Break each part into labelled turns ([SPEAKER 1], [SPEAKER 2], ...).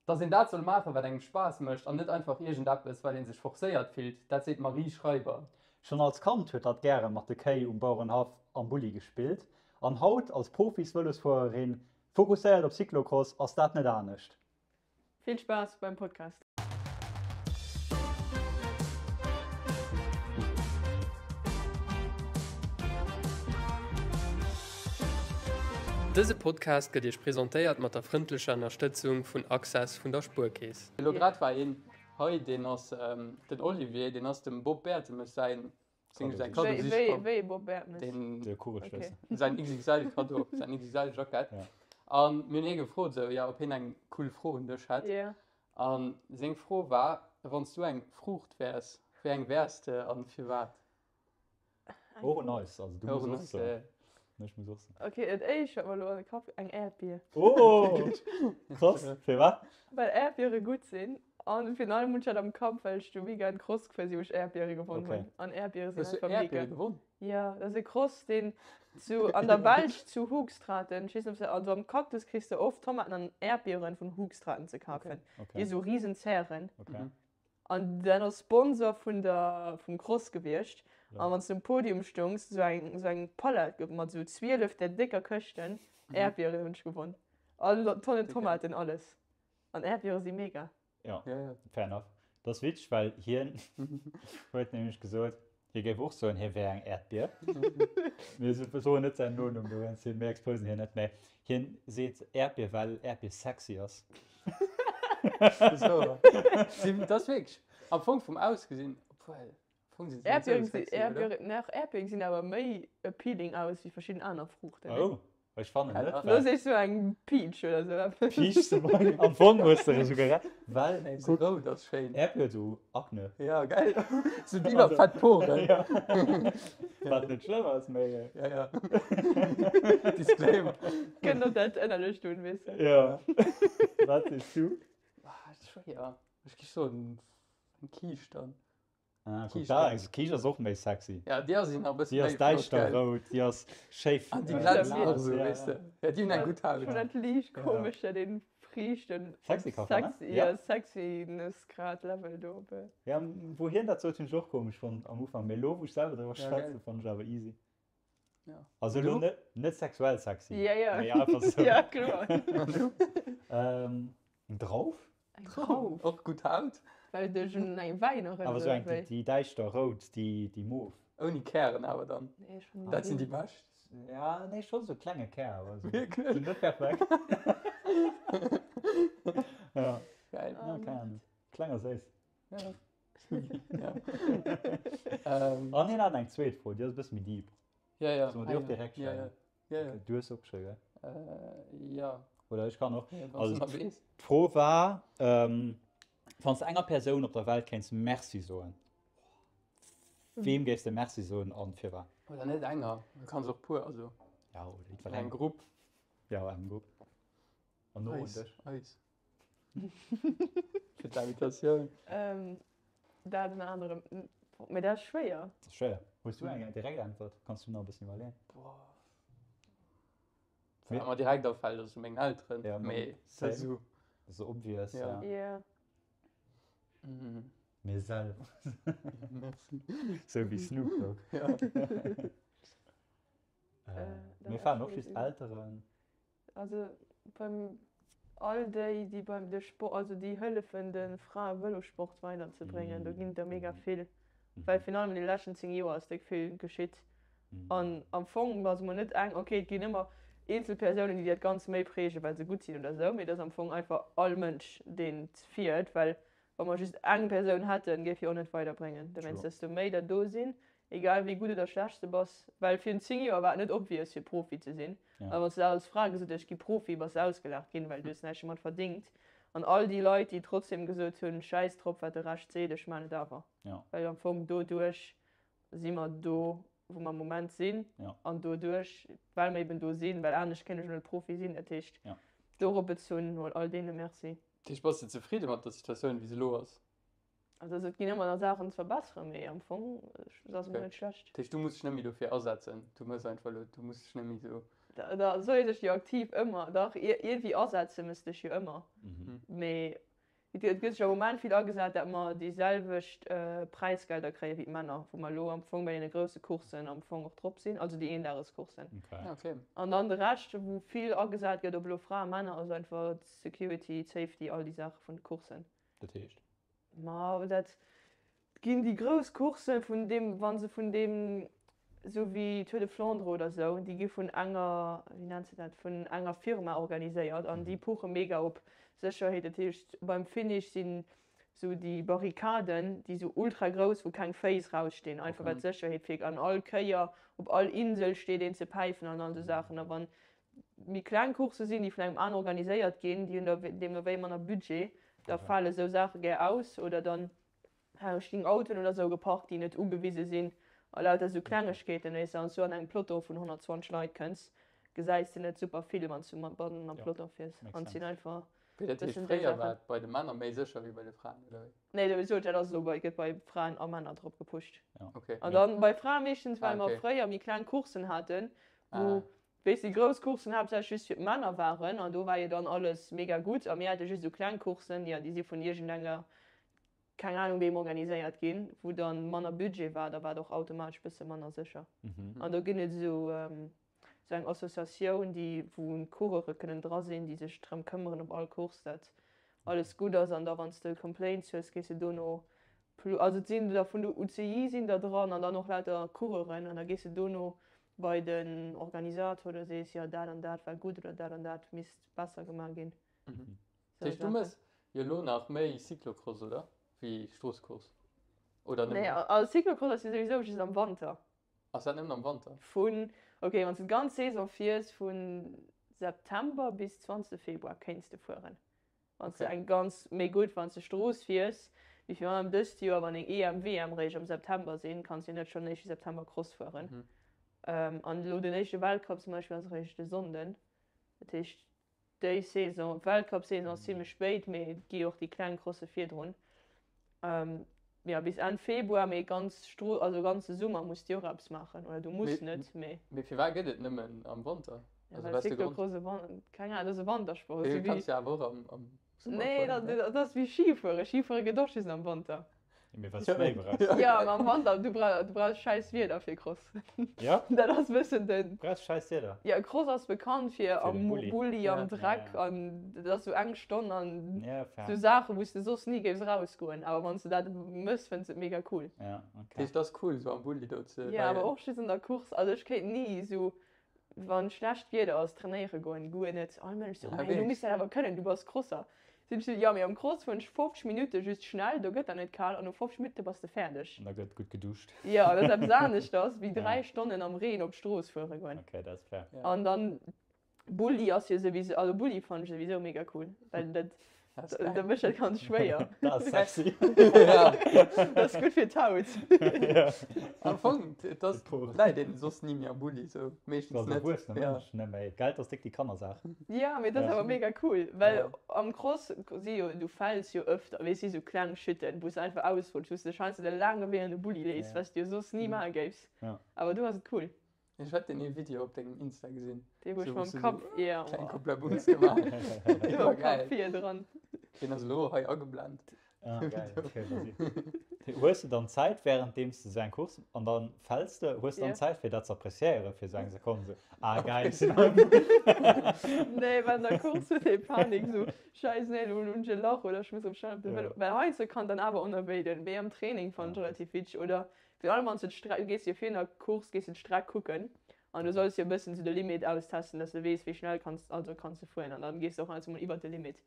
[SPEAKER 1] Dass een dat soll maachen, wat engem Spaass mécht an net einfach iergendeppes, well ee sech forcéiert fillt, dat seet d'Marie Schreiber.
[SPEAKER 2] Schonn als Kand huet hatt gäre mat de Kéi um Bauerenhaff am Bulli gespillt an haut als Profis-Vëlosfuererin, fokusséiert op Cyclocross, ass dat net anescht.
[SPEAKER 3] Vill Spaass beim Podcast!
[SPEAKER 1] Dëse Podcast gëtt Iech presentéiert mat der frëndlecher Ënnerstëtzung vun Access vun der Spuerkeess. Elo grad war een hei, deen ass den Olivier, deen ass dem Bob Bertemes säin Kado siche komm.
[SPEAKER 3] Wéi ee Bob Bertemes?
[SPEAKER 2] De Kugelschlëssel.
[SPEAKER 1] Säin XXL-Kado, säin XXL-Jackett. A mir hunn hie gefrot esou, jo, ob hien eng cool Fro un dech hätt. A seng Fro war, Wann s du eng Fruucht wäers, wéi eng wäers de an firwat?
[SPEAKER 2] Och nice, also du muss och soen. Ech muss och soen.
[SPEAKER 3] Ok, dat éischt wat mer elo an de Kapp, eng Äerdbier.
[SPEAKER 2] Oh! Krass, firwat?
[SPEAKER 3] Well Äerdbiere gutt sinn an virun allem hunn ech dat am Kapp, well ech de Weekend Cross gefuer sinn, wou ech Äerdbiere gewonn hunn. An Äerdbiere sinn
[SPEAKER 1] Hues du
[SPEAKER 3] einfach mega.
[SPEAKER 1] Äerdbiere gewonn?
[SPEAKER 3] Jo, dat ass e Cross, deen zu an der Belsch zu Hoogstraten, ech weess net ob se, also am Cactus kriss de oft Tomaten an Äerdbieren vun Hoogstraten ze kafen, déi esou riesen Zären. An dat ass Sponsor vun der vum Cross gewiescht. An wann s du um Podium stungs, esou eng esou eng Palett mat esou 12 där décker Këschten Äerdbieren hunn ech gewonn. An Tonnen Tomaten, alles. An Äerdbiere si mega.
[SPEAKER 2] Jo, fair enough. Dat ass witzeg, well hien huet nämlech gesot, hie géif och soen, hie wär eng Äerdbier. Mir soen net säin Nonumm dowéinst, mir exposen hien net, mä hien seet Äerdbier, well Äerdbier sexy ass.
[SPEAKER 1] So, si, das wierklech am Fong vum Ausgesinn, obwuel, am Fong si se net sou
[SPEAKER 3] Äerdbieren
[SPEAKER 1] sexy, oder?
[SPEAKER 3] Äerdbieren, nach Äerdbieren gesinn awer méi appealing aus wéi verschidden aner Fruuchten, ne?
[SPEAKER 2] Oh, ech fannen net,
[SPEAKER 3] Lo
[SPEAKER 2] well.
[SPEAKER 3] sees du eng Peach oder sou eppes.
[SPEAKER 2] Peach zum Beispill, am Fong hues de esouguer Recht, well,
[SPEAKER 1] Nee, se
[SPEAKER 2] kuck,
[SPEAKER 1] rout ass schéin.
[SPEAKER 2] Äerdbier huet esou Akne.
[SPEAKER 1] Ja, gell? Sou déi iwwer fett Poren.
[SPEAKER 2] Ja. Wat net schlëmm ass, mee.
[SPEAKER 1] Ja, ja. Disclaimer.
[SPEAKER 3] Kënnt op dat Ënnerlecht un, weess de.
[SPEAKER 2] Ja. Wat sees du?
[SPEAKER 1] Ah, dat ass schwéier. Ech géif soen, eng Kiischt dann.
[SPEAKER 2] Ah, guck da, eng Kiischt ass och méi sexy.
[SPEAKER 1] Ja, déi ass nach e bësse
[SPEAKER 2] méi flott, gell? Déi ass däischter rout, déi ass schéi.
[SPEAKER 1] An déi glänzen och esou, weess de. Ja, déi hunn eng gutt Haut.
[SPEAKER 3] Ech fannen dat liicht komesch, dat een Friichten
[SPEAKER 2] Sexy ka fannen, ja.
[SPEAKER 3] Sexiness-Grad Level do op.
[SPEAKER 2] Ja, wou hien dat sot, hunn ech och komesch fonnt am Ufank, mee elo wou ech selwer driwwer schwätzen, fannen ech awer easy.
[SPEAKER 1] Ja.
[SPEAKER 2] Also elo net, net sexuell sexy,
[SPEAKER 3] Ja, ja.
[SPEAKER 2] mee einfach sou.
[SPEAKER 3] Ja, kloer.
[SPEAKER 2] Eng Drauf?
[SPEAKER 3] Eng Drauf?
[SPEAKER 1] Och gutt Haut.
[SPEAKER 3] Well et dech un eng Wäin erënnert,
[SPEAKER 2] Awer sou eng,
[SPEAKER 3] oder wéi?
[SPEAKER 2] déi däischter rout, déi, déi mof.
[SPEAKER 1] Ouni Kären awer dann.
[SPEAKER 3] Nee, ech fannen déi
[SPEAKER 1] Dat sinn déi
[SPEAKER 3] ginn.
[SPEAKER 1] bescht.
[SPEAKER 2] Ja, nee, schonn sou klenge Kär, awer sou.
[SPEAKER 1] Wierklech?
[SPEAKER 2] Sinn net perfekt. Ja.
[SPEAKER 1] Geil.
[SPEAKER 2] Ja, keng Ahnung. Kleng a séiss.
[SPEAKER 1] Ja. Ja. Ähm.
[SPEAKER 2] An hien hat eng zweet Fro, déi ass e bësse méi deep.
[SPEAKER 1] Ja, ja.
[SPEAKER 2] Solle mer déi och direkt
[SPEAKER 1] Ja, ja.
[SPEAKER 2] stellen?
[SPEAKER 1] Ja, ja.
[SPEAKER 2] Du hues se opgeschriwwen, gell?
[SPEAKER 1] Äh, ja.
[SPEAKER 2] Oder ech kann och.
[SPEAKER 1] Ja, wann
[SPEAKER 2] Also
[SPEAKER 1] du nach weess.
[SPEAKER 2] d'Fro war, ähm, wann s de enger Persoun op der Welt kéints Merci soen, weem géifs de Merci soen an firwat?
[SPEAKER 1] Oder net enger, du kanns och puer, also.
[SPEAKER 2] Ja, oder jiddwerengem.
[SPEAKER 1] Eng Grupp.
[SPEAKER 2] Ja, eng Grupp. An no un
[SPEAKER 1] Eis,
[SPEAKER 2] dech.
[SPEAKER 1] eis. Fir d'Invitatioun.
[SPEAKER 3] Ähm, dat ënner anerem. Mee dat ass schwéier.
[SPEAKER 2] Dat ass schwéier. Hues du eng direkt Äntwert? Kanns du nach e bëssen iwwerleeën?
[SPEAKER 1] Boah. Wat mer direkt afält, ass meng Elteren.
[SPEAKER 2] Ja,
[SPEAKER 1] mee dat ass esou.
[SPEAKER 2] Dat ass esou obvious, ja.
[SPEAKER 3] Ja.
[SPEAKER 2] Mir selwer.
[SPEAKER 1] Merci.
[SPEAKER 2] Sou wéi Snoop Dogg.
[SPEAKER 1] Ja.
[SPEAKER 2] Mir falen och just Elteren.
[SPEAKER 3] Also beim all déi, déi beim de Sport, also déi hëllefen de Frae Vëlosport weiderzebréngen, do ginn et der mega vill. Well virun allem an de leschten 10 Joer ass déck vill geschitt. An am Fong ass emol net eng, ok et ginn ëmmer eenzel Persounen, déi dat Ganzt méi prägen, well se gutt sinn oder esou, mee et ass am Fong einfach all Mënsch, deen fiert, well wa mer just eng Persoun hätten, géif jo och net weiderbréngen. Dowéinst, desto méi der do sinn, egal wéi gutt oder schlecht s de bass, well virun 10 Joer war et net obvious fir Profi ze sinn. A wann s de dat als Fra gesot hues, ech gi Profi, bass de ausgelaacht ginn, well du hues näischt domat verdingt. An all déi Leit, déi trotzdem gesot hunn, schäiss drop wat de Rescht seet, ech maan et awer. Well am Fong doduerch si mer do, wou mer am Moment sinn. An doduerch, well mer eben do sinn, well anescht kéint ech net Profi sinn. Dat heescht, dorop bezunn, mol all deene Merci.
[SPEAKER 1] Dat heescht, bass de zefridde mat der Situatioun, wéi se elo ass?
[SPEAKER 3] Also et ginn ëmmer nach Saachen ze verbesseren, mee am Fong ass et net schlecht.
[SPEAKER 1] Dat heescht, du muss dech net méi dofir asetzen, du mëss einfach elo, du muss dech net méi esou.
[SPEAKER 3] Da soll ee sech jo aktiv ëmmer, dach, iergendwéi asetze mëss dech jo ëmmer. Mee et gëtt sech am Moment vill agesat, dat mer déi selwecht Präisgelder kréie wéi d'Männer, wou mer elo am Fong bei deene grousse Courssen am Fong och drop sinn, also déi Eendagescourssen. An dann de Rescht, wou vill agesat gëtt, ob elo Fraen, Männer, ass einfach d'Security, d'Safety, all déi Saache vun de Courssen.
[SPEAKER 2] Dat heescht?
[SPEAKER 3] Ma dat ginn déi grouss Courssen vun deem, wa se vun deem, esou wéi Tour de Flandre oder esou, déi gi vun enger, wéi nennt se dat, vun enger Firma organiséiert an déi puche mega op Sécherheet. Dat heescht beim Finish sinn esou déi Barrikaden, déi esou ultra grouss, wou keng Féiss rausstinn, einfach well d'Sécherheet fir an all Kéier op all Insel steet een ze päifen an all esou Saachen. A wann méi kleng Coursse sinn, déi vun engem anere organiséiert ginn, déi hunn da deemno wéi manner Budget, da fale esou Saache gär aus oder dann stinn Autoen oder esou geparkt, déi net ugewise sinn a lauter esou Klengegkeeten. Weess de, wann s du an engem Peloton vun 120 Leit kënns, gesäis de net super vill, wann s du mat bannen am Peloton fiers. An et sinn einfach
[SPEAKER 1] Wéi dat heescht, fréier war et bei de Männer méi sécher wéi bei de Fraen, oder wéi?
[SPEAKER 3] Nee, do sot dat ass elo bei, gëtt bei Fraen a Männer drop gepusht. An dann bei Frae meeschtens, well mer fréier méi kleng Courssen haten, wou Weess déi grouss Courssen haaptsächlech just fir d'Männer waren an do war jo dann alles mega gutt a mir hate just esou kleng Courssen, jo déi si vun iergendenger, keng Ahnung weem organiséiert ginn, wou dann manner Budget war, da war et och automatesch bësse manner sécher. An do ginn et esou esou eng Associatioun déi wou Coureure kënnen dra sinn, déi sech drëm këmmeren op all Course dat alles gutt ass an da wann s de Complaints hues gees de dono, also et sinn der vun der UCI sinn der dran an dann och lauter Coureuren an da gees de dono bei den Organisator oder sees, jo dat an dat war gutt oder dat an dat misst besser gemaach ginn.
[SPEAKER 1] Dat heescht du mëss jo elo nach méi Cyclocross, oder? Wéi Stroosscourse? Oder
[SPEAKER 3] nëmmen? Nee, also Cyclocross ass jo souwisou just am Wanter.
[SPEAKER 1] Ass dat nëmmen am Wanter?
[SPEAKER 3] Vun, ok, wann s de d'ganz Saison fiers, vu September bis 20 Februar kéints de fueren. Wann s de eng ganz, méi gutt, wann s de Strooss fiers, wéi virun allem dëst Joer, wann eng EM, WM réischt am September sinn, kanns de jo net schonn éischte September Cross fueren. An elo den éischte Weltcup zum Beispill ass eréischt e Sonnden. Dat heescht, déi Saison, d'Weltcup-Saison ass zimmlech spéit, mee et gi jo och déi kleng Crosse virdrun. Jo, bis Enn Februar, mee ganz Stro, also ganze Summer muss de och eppes maachen, oder du muss net, mee.
[SPEAKER 1] Mee firwat gëtt et nëmmen am Wanter?
[SPEAKER 3] Ja, well Cyclocross e Wan, keng Ahnung, dat ass e Wantersport.
[SPEAKER 1] Mee du kanns jo awer och am
[SPEAKER 3] Summer fueren. Nee, dat ass wéi Schifueren. Schifuere gëtt och just am Wanter.
[SPEAKER 2] Mee well s Schnéi brauchs.
[SPEAKER 3] Jo, mä am Wanter, du brauchs schäiss Wieder fir Cross.
[SPEAKER 2] Jo?
[SPEAKER 3] Dat ass e bëssen den.
[SPEAKER 2] Brauchs schäiss Wieder?
[SPEAKER 3] Jo, Cross ass bekannt fir am Bulli, am Dreck an dat ass sou eng Stonn an sou Saachen, wou s de soss ni géifs erausgoen. Awer wann s de dat mëss, fënns de et mega cool.
[SPEAKER 2] Ja, okay.
[SPEAKER 1] Dat heescht, et ass cool, sou am Bulli do ze
[SPEAKER 3] leien? Jo, awer och just an der Course. Also ech kéint ni sou Wann schlecht Wieder ass, trainéiere goen, guer net. All Mënsch sou, hey, du misst dat awer kënnen, du bass Crosser. Sinn ech sou, jo, mee am Cross fueren ech 50 Minutte just schnell, do gëtt der net kal an no 50 Minutte bass de fäerdeg.
[SPEAKER 2] An da gëtt gutt geduscht.
[SPEAKER 3] Jo, dat ass eppes aneschters wéi 3 Stonnen am Reen op d'Strooss fuere goen.
[SPEAKER 2] Ok, dat ass fair.
[SPEAKER 3] An dann Bulli ass jo souwisou, also Bulli fannen ech souwisou mega cool, well dat, dat mécht dat ganz schwéier.
[SPEAKER 2] Dat ass sexy.
[SPEAKER 3] Dat ass gutt fir d'Haut.
[SPEAKER 1] Am Fong, et ass, läit een soss ni méi am Bulli, sou meeschtens
[SPEAKER 2] net. Als erwuessener Mënsch net méi. Geld ass déck déi Kannersaach.
[SPEAKER 3] Jo, mee dat ass awer mega cool, well am Cross si jo, du fäls jo ëfter, weess si sou kleng Chuten, wou s de einfach ausrutschs, wou s de dech heiansdo de laange Wee an de Bulli lees, wat s de jo soss ni maache géifs. Awer do ass et cool.
[SPEAKER 1] Ech hat deen ee Video op dengem Insta gesinn.
[SPEAKER 3] Dee wou ech mam Kapp,
[SPEAKER 1] jo. Kleng Koplabunz gemaach.
[SPEAKER 3] Dee mam Kapp vir dran.
[SPEAKER 1] Deen ass elo hei ageblent.
[SPEAKER 2] Ah, geil. Okay, vas-y. Hues de dann Zäit währenddeems de sou eng Course an dann fäls de, hues de dann Zäit fir dat ze appréciéieren fir sou eng Sekonn sou, ah geil, ech sinn am
[SPEAKER 3] Nee, well an der Course huet ee Panik sou, scheiss nee, elo hunn ech e Lach oder ech muss erëm schnell op de Vëlo. Well heiansdo kann dann awer onerwéiden, mee am Training fannen ech relativ witzeg oder Virun allem wann s de d'Streck, du gees jo virun der Course gees de d'Streck kucken an du solls jo e bëssen sou de Limit austesten, dass de weess wéi schnell kanns, also kanns de fueren an dann gees de och heiansdo mol iwwert de Limit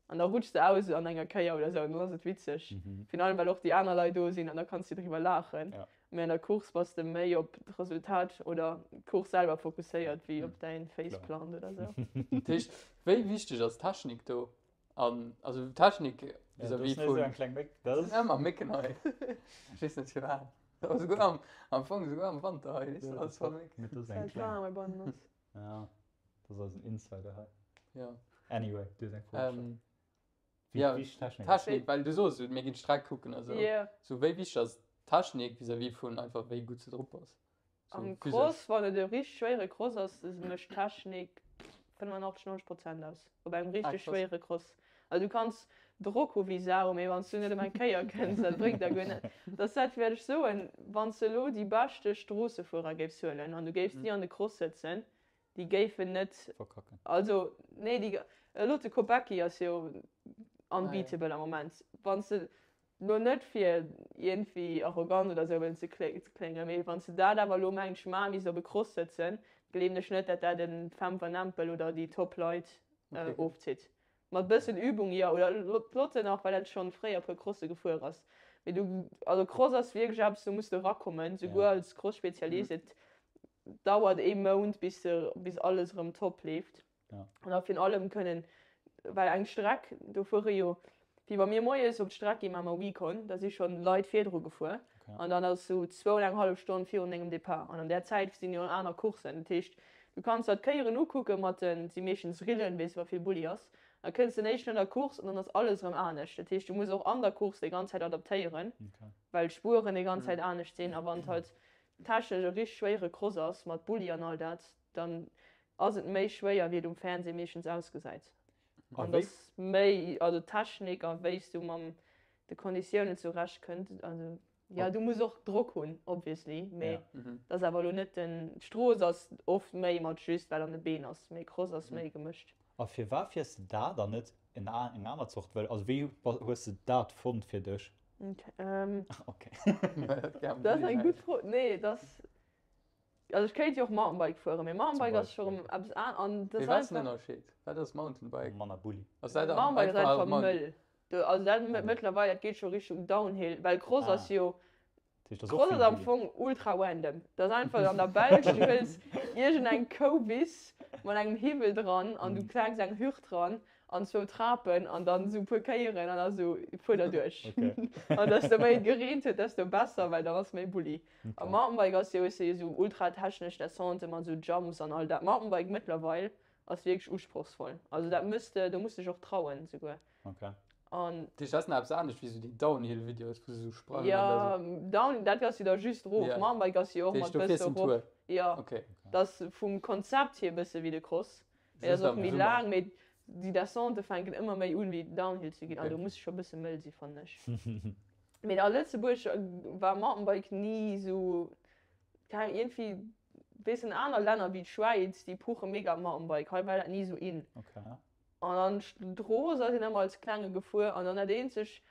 [SPEAKER 3] an da rutschs de aus an enger Kéier oder sou an dann ass et witzeg, virun allem well och déi aner Leit do sinn an da kanns de driwwer laachen. Mee an der Course bass de méi op d'Resultat oder d'Course selwer fokusséiert wéi op däin Faceplant oder sou.
[SPEAKER 1] Dat heescht, wéi wichteg ass d'Technik do? An also Technik
[SPEAKER 2] vis-à-vis vun. Eng kleng Méck.
[SPEAKER 1] Dat sinn ëmmer Mécken hei. Ech weess net firwat. Awer souguer am, am Fong souguer am Wanter hei, weess de, alles voll Mécken.
[SPEAKER 2] Mee dat ass eng kleng.
[SPEAKER 3] Hei bannen ass.
[SPEAKER 2] Ja, dat ass eisen Insider hei.
[SPEAKER 1] Ja.
[SPEAKER 2] Anyway, du hues eng Fro gestallt.
[SPEAKER 1] Wéi ja, wichteg Technik ass. Technik, well du soos, mir ginn d'Streck kucken a sou.
[SPEAKER 3] Yeah.
[SPEAKER 1] Sou wéi wichteg ass Technik vis-à-vis vun einfach wéi gutt s de drop bass?
[SPEAKER 3] Am Cross, wann et e richteg schwéiere Cross ass, mécht d'Technik 85, 90 Prozent aus. Op engem richteg schwéiere Cross. Also du kanns Drock hu wéi Sau, mee wann s du net ëm eng Kéier kënns, dat bréngt der guer net. Dat ass dat, wat ech soen, wann s du elo déi beschte Stroossefuerer géifs huelen an du géifs déi an de Cross sëtzen, déi géifen net, also nee, déi, elo de Kopecky ass jo unbeatable am Moment. Wann s de Lo net fir iergendwéi arrogant oder sou wëllen ze kléngen, mee wann s de dat awer elo mengs, ma misst op e Cross sëtzen, gleewen ech net, dat dat en Fem van Empel oder déi Top Leit ofzitt. Mat bëssen Übung jo, oder d'Lotte nach, well dat schonn fréier puer Crosse gefuer ass. Mee du, also Cross ass wierklech eppes, do muss de erakommen, souguer als Cross-Spezialist, et dauert ee Mount bis de, bis alles erëm top leeft. An da virun allem kënnen, well eng Streck, do fuere jo, wéi wa mir moies op d'Streck ginn, maache mer Recon, da si schonn Leit virdru gefuer an dann ass sou zwou an eng hallef Stonn virun dengem Depart an an där Zäit sinn jo aner Courssen. Dat heescht, du kanns der d'Kéieren ukucke mat den, et si meeschtens Rillen, weess wa vill Bulli ass, da kënns den éischten an der Course an dann ass alles erëm anescht. Dat heescht, du muss och an der Course déi ganz Zäit adaptéieren, well d'Spueren déi ganz Zäit anescht sinn a wann et halt technesch e richteg schwéiere Cross ass mat Bulli an all dat, dann ass et méi schwéier wéi et um Fernseh meeschtens ausgesäit. An dass méi also d'Technik a wéi s du mam de Konditiounen zurecht kënnt. Also ja du muss och Drock hunn obviously, mee dat ass awer elo net den, d'Strooss ass oft méi mat just wat an de Been ass, mee Cross ass méi gemëscht.
[SPEAKER 2] A firwat fiers de dat an net eng aner Zort Vëlo? Also wéi hues de dat fonnt fir dech?
[SPEAKER 3] Ok. Dat ass eng gutt Fro. Nee, dat ass Also ech kéint jo och Mountainbike fueren, mee Mountainbike ass scho rëm eppes an an
[SPEAKER 1] dat ass einfach. Mee wat ass den Ënnerscheed? Wat ass Mountainbike?
[SPEAKER 2] Manner Bulli.
[SPEAKER 1] Ass dat
[SPEAKER 3] Mountainbike ass einfach mëll. Do, also dat mëttlerweil, dat geet scho Richtung Downhill, well Cross ass jo, Cross ass am Fong ultra random. Dat ass einfach an der Belsch, du hëls iergendeng Kouwiss mat engem Hiwwel dran an du klengs eng Hürd dran an zwou Trapen an dann esou puer Kéieren an da sou fuer der duerch. An desto méi et gereent huet, desto besser, well dann ass méi Bulli. A Mountainbike ass jo esou ultra technesch Descente mat esou Jumps an all dat. Mountainbike mëttlerweil ass wierklech usprochsvoll. Also dat muss de, do muss de dech och trauen esouguer.
[SPEAKER 2] Okay.
[SPEAKER 3] An.
[SPEAKER 1] Dat heescht, dat ass nach eppes anescht wéi esou déi Downhill-Videos, wou se esou sprangen an da
[SPEAKER 3] sou. Jo, Down, dat ass jo da just erof.
[SPEAKER 1] Ja.
[SPEAKER 3] Mountainbike ass jo och
[SPEAKER 1] Dat heescht,
[SPEAKER 3] mat
[SPEAKER 1] do fiers
[SPEAKER 3] bësse
[SPEAKER 1] den Tour.
[SPEAKER 3] erop. Jo.
[SPEAKER 1] Okay.
[SPEAKER 3] Dat ass vum Konzept hier bësse wéi de Cross. Mee dat ass och méi laang, mee déi Descente fänken ëmmer méi un wéi Downhill ze ginn. An do muss de scho bësse mëll si fannen ech. Mee a Lëtzebuerg war Mountainbike ni esou, keng Ahnung, iergendwéi, weess en aner Länner wéi d'Schwäiz, déi puche mega Mountainbike, hei war dat ni esou in. An dann Strooss ass een ëmmer als Klenge gefuer an dann dat eenzeg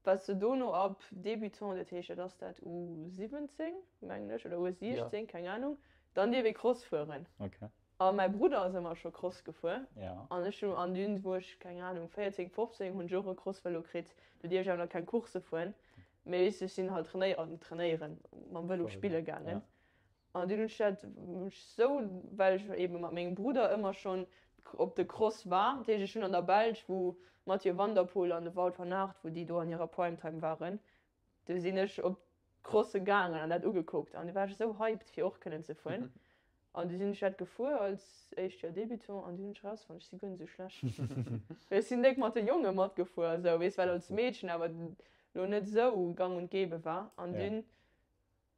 [SPEAKER 3] wat se dono ab Débutant, dat heescht dat ass dat U 17 mengen ech oder U 16, keng Ahnung, dann dierf ee Cross fueren. A mäi Brudder ass ëmmer scho Cross gefuer. An ech hunn, an dunn wou ech, keng Ahnung, 14, 15, hunn ech och e Crossvëlo kritt. Do dierf ech awer nach keng Coursse fueren. Mee weess de, ech sinn halt trainéieren, trainéieren, mam Vëlo spille gaangen. An dunn hunn ech dat, hunn ech sou, well ech eebe mat mengem Brudder ëmmer schonn op de Cross war, dat heescht ech hunn an der Belsch, wou Mathieu van der Poel an de Wout van Aert, wou déi do an hirer Primetime waren, do sinn ech op d'Crosse gaangen an dat ugekuckt. An du war ech esou hyped fir och kënnen ze fueren. An du sinn ech dat gefuer als éischt Joer Débutant an du hunn ech erausfonnt, ech si guer net esou schlecht. Well ech sinn déck mat de Jonge matgefuer a sou, weess, well als Meedchen awer lo net esou gang und gäbe war. An dunn,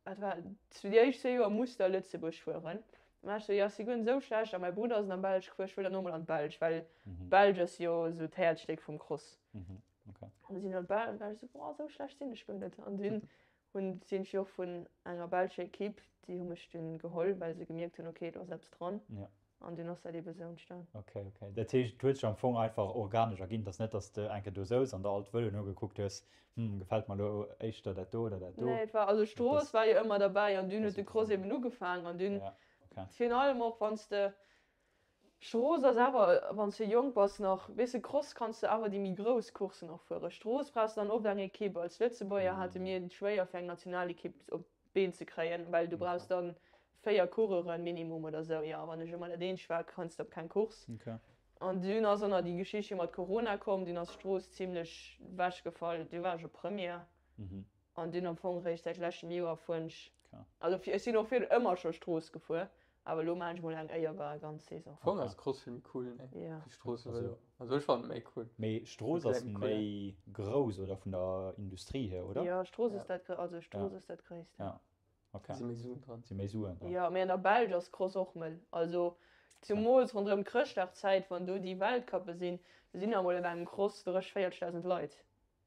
[SPEAKER 3] wat war, déi éischt zwee Joer musst de a Lëtzebuerg fueren. Dann war ech sou, jo, ech si guer net esou schlecht a mäi Brudder ass an der Belsch gefuer, ech wëll dann och mol an d'Belsch, well d'Belsch ass jo esou d'Häerzstéck vum Cross. An du sinn an d'Belsch an du war ech sou, boah, esou schlecht sinn ech guer net. An dunn Hunn sinn ech jo och vun enger belscher Equipe, déi hu mech dunn geholl, well se gemierkt hunn, ok, do ass eppes dran.
[SPEAKER 2] Ja.
[SPEAKER 3] An dunn ass dat ebe sou entstan.
[SPEAKER 2] Ok, ok. Dat heescht, et huet sech am Fong einfach organesch erginn. Et ass net, datt s de eng Kéier do souz an der all d'Vëloen ugekuckt hues, Hm, gefält mer elo éischter dat do oder dat do.
[SPEAKER 3] Nee, et war, also Strooss war jo ëmmer derbäi an dunn huet de Cross eben ugefaang an dunn,
[SPEAKER 2] Ja, ok.
[SPEAKER 3] virun allem och wann s de, Strooss ass awer, wann s de jonk bass nach, weess de, Cross kanns de awer déi méi grouss Courssen och fueren. Strooss brauchs de dann oft eng Ekipp. Als Lëtzebuerger hate mir et schwéier fir eng Nationalekipp op d'Been ze kréien, well du brauchs dann 4 Coureuren minimum oder sou. Jo, wann ech ëmmer dat eenzegt war, kanns de op keng Course. An dunn ass och nach déi Geschicht hier mat Corona komm, dunn ass Strooss zimlech wechgefall. Du war ech op Première. An dunn am Fong réischt säit leschtem Joer fueren ech, also ech sinn och virdu ëmmer scho Strooss gefuer, awer elo maachen ech mol eng éierbar ganz Saison.
[SPEAKER 1] Am Fong ass Cross vill méi cool, nee?
[SPEAKER 3] Ja.
[SPEAKER 1] Wéi Stroossevëlo. Also ech fannen et méi cool.
[SPEAKER 2] Mee Strooss ass méi grouss oder vun der Industrie hier, oder?
[SPEAKER 3] Jo, Strooss ass dat, also Strooss ass dat gréisst.
[SPEAKER 2] Ja. Okay.
[SPEAKER 1] Si méi Suen dran.
[SPEAKER 2] Si méi Suen dran.
[SPEAKER 3] Jo, mee an der Belsch ass Cross och mëll. Also zumools ronderëm Chrëschtdagzäit, wann do déi Weltcuppe sinn, do sinn emol op engem Cross 30, 40.000 Leit.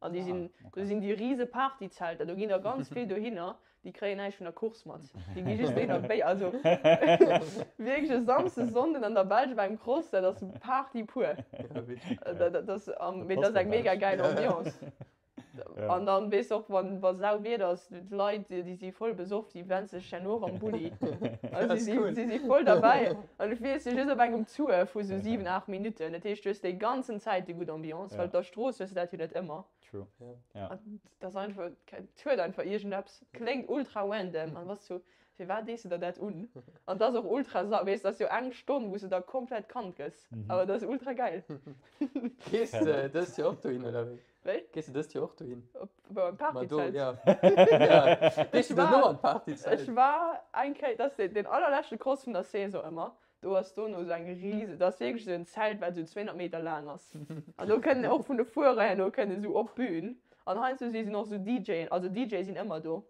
[SPEAKER 3] An déi sinn, do sinn déi rise Partyzelter, do ginn der ganz vill dohinner, déi kréien näischt vun der Course mat. Déi gi just dohinner Béier, also wierklech e Samsden, Sonnden an der Belsch op engem Cross, dat ass Party pur. Dat ass, mee dat ass eng mega gäil Ambiance. An dann weess och wann wa sau Wieder ass, d'Leit déi si voll besoff, déi wänze sech herno och am Bulli. Also si si si voll derbäi. An du fiers jo just op engem Tour vu sou 7, 8 Minutten. Dat heescht du hues déi ganzen Zäit déi gutt Ambiance, well op der Strooss hues de dat jo net ëmmer.
[SPEAKER 2] True, ja.
[SPEAKER 3] An dat ass einfach, et huet einfach iergendeppes. Kléngt ultra random an bass sou, firwat dees de der dat un? An 't ass och ultra sa, weess, 't ass jo eng Stonn wou s de der komplett Kant gëss, awer dat ass ultra gäil.
[SPEAKER 1] Gees de dëst Joer och dohin oder wéi?
[SPEAKER 3] Wéi?
[SPEAKER 1] Gees de dëst Joer och dohin?
[SPEAKER 3] Op wou an
[SPEAKER 1] Ma do,
[SPEAKER 3] d'Partyzelt?
[SPEAKER 1] ja. Ja. Gees
[SPEAKER 3] Ech
[SPEAKER 1] du dono
[SPEAKER 3] war,
[SPEAKER 1] an d'Partyzelt?
[SPEAKER 3] ech war eng Kéier, dat ass deen, deen allerleschte Cross vun der Saison ëmmer, do ass dono esou eng rise, dat ass wierklech esou en Zelt wat esou 200 Meter laang ass. An do kënnen och vun de Fuerer herno kënnen esou op d'Bün an heiansdo si sinn och esou DJen, also DJe sinn ëmmer do.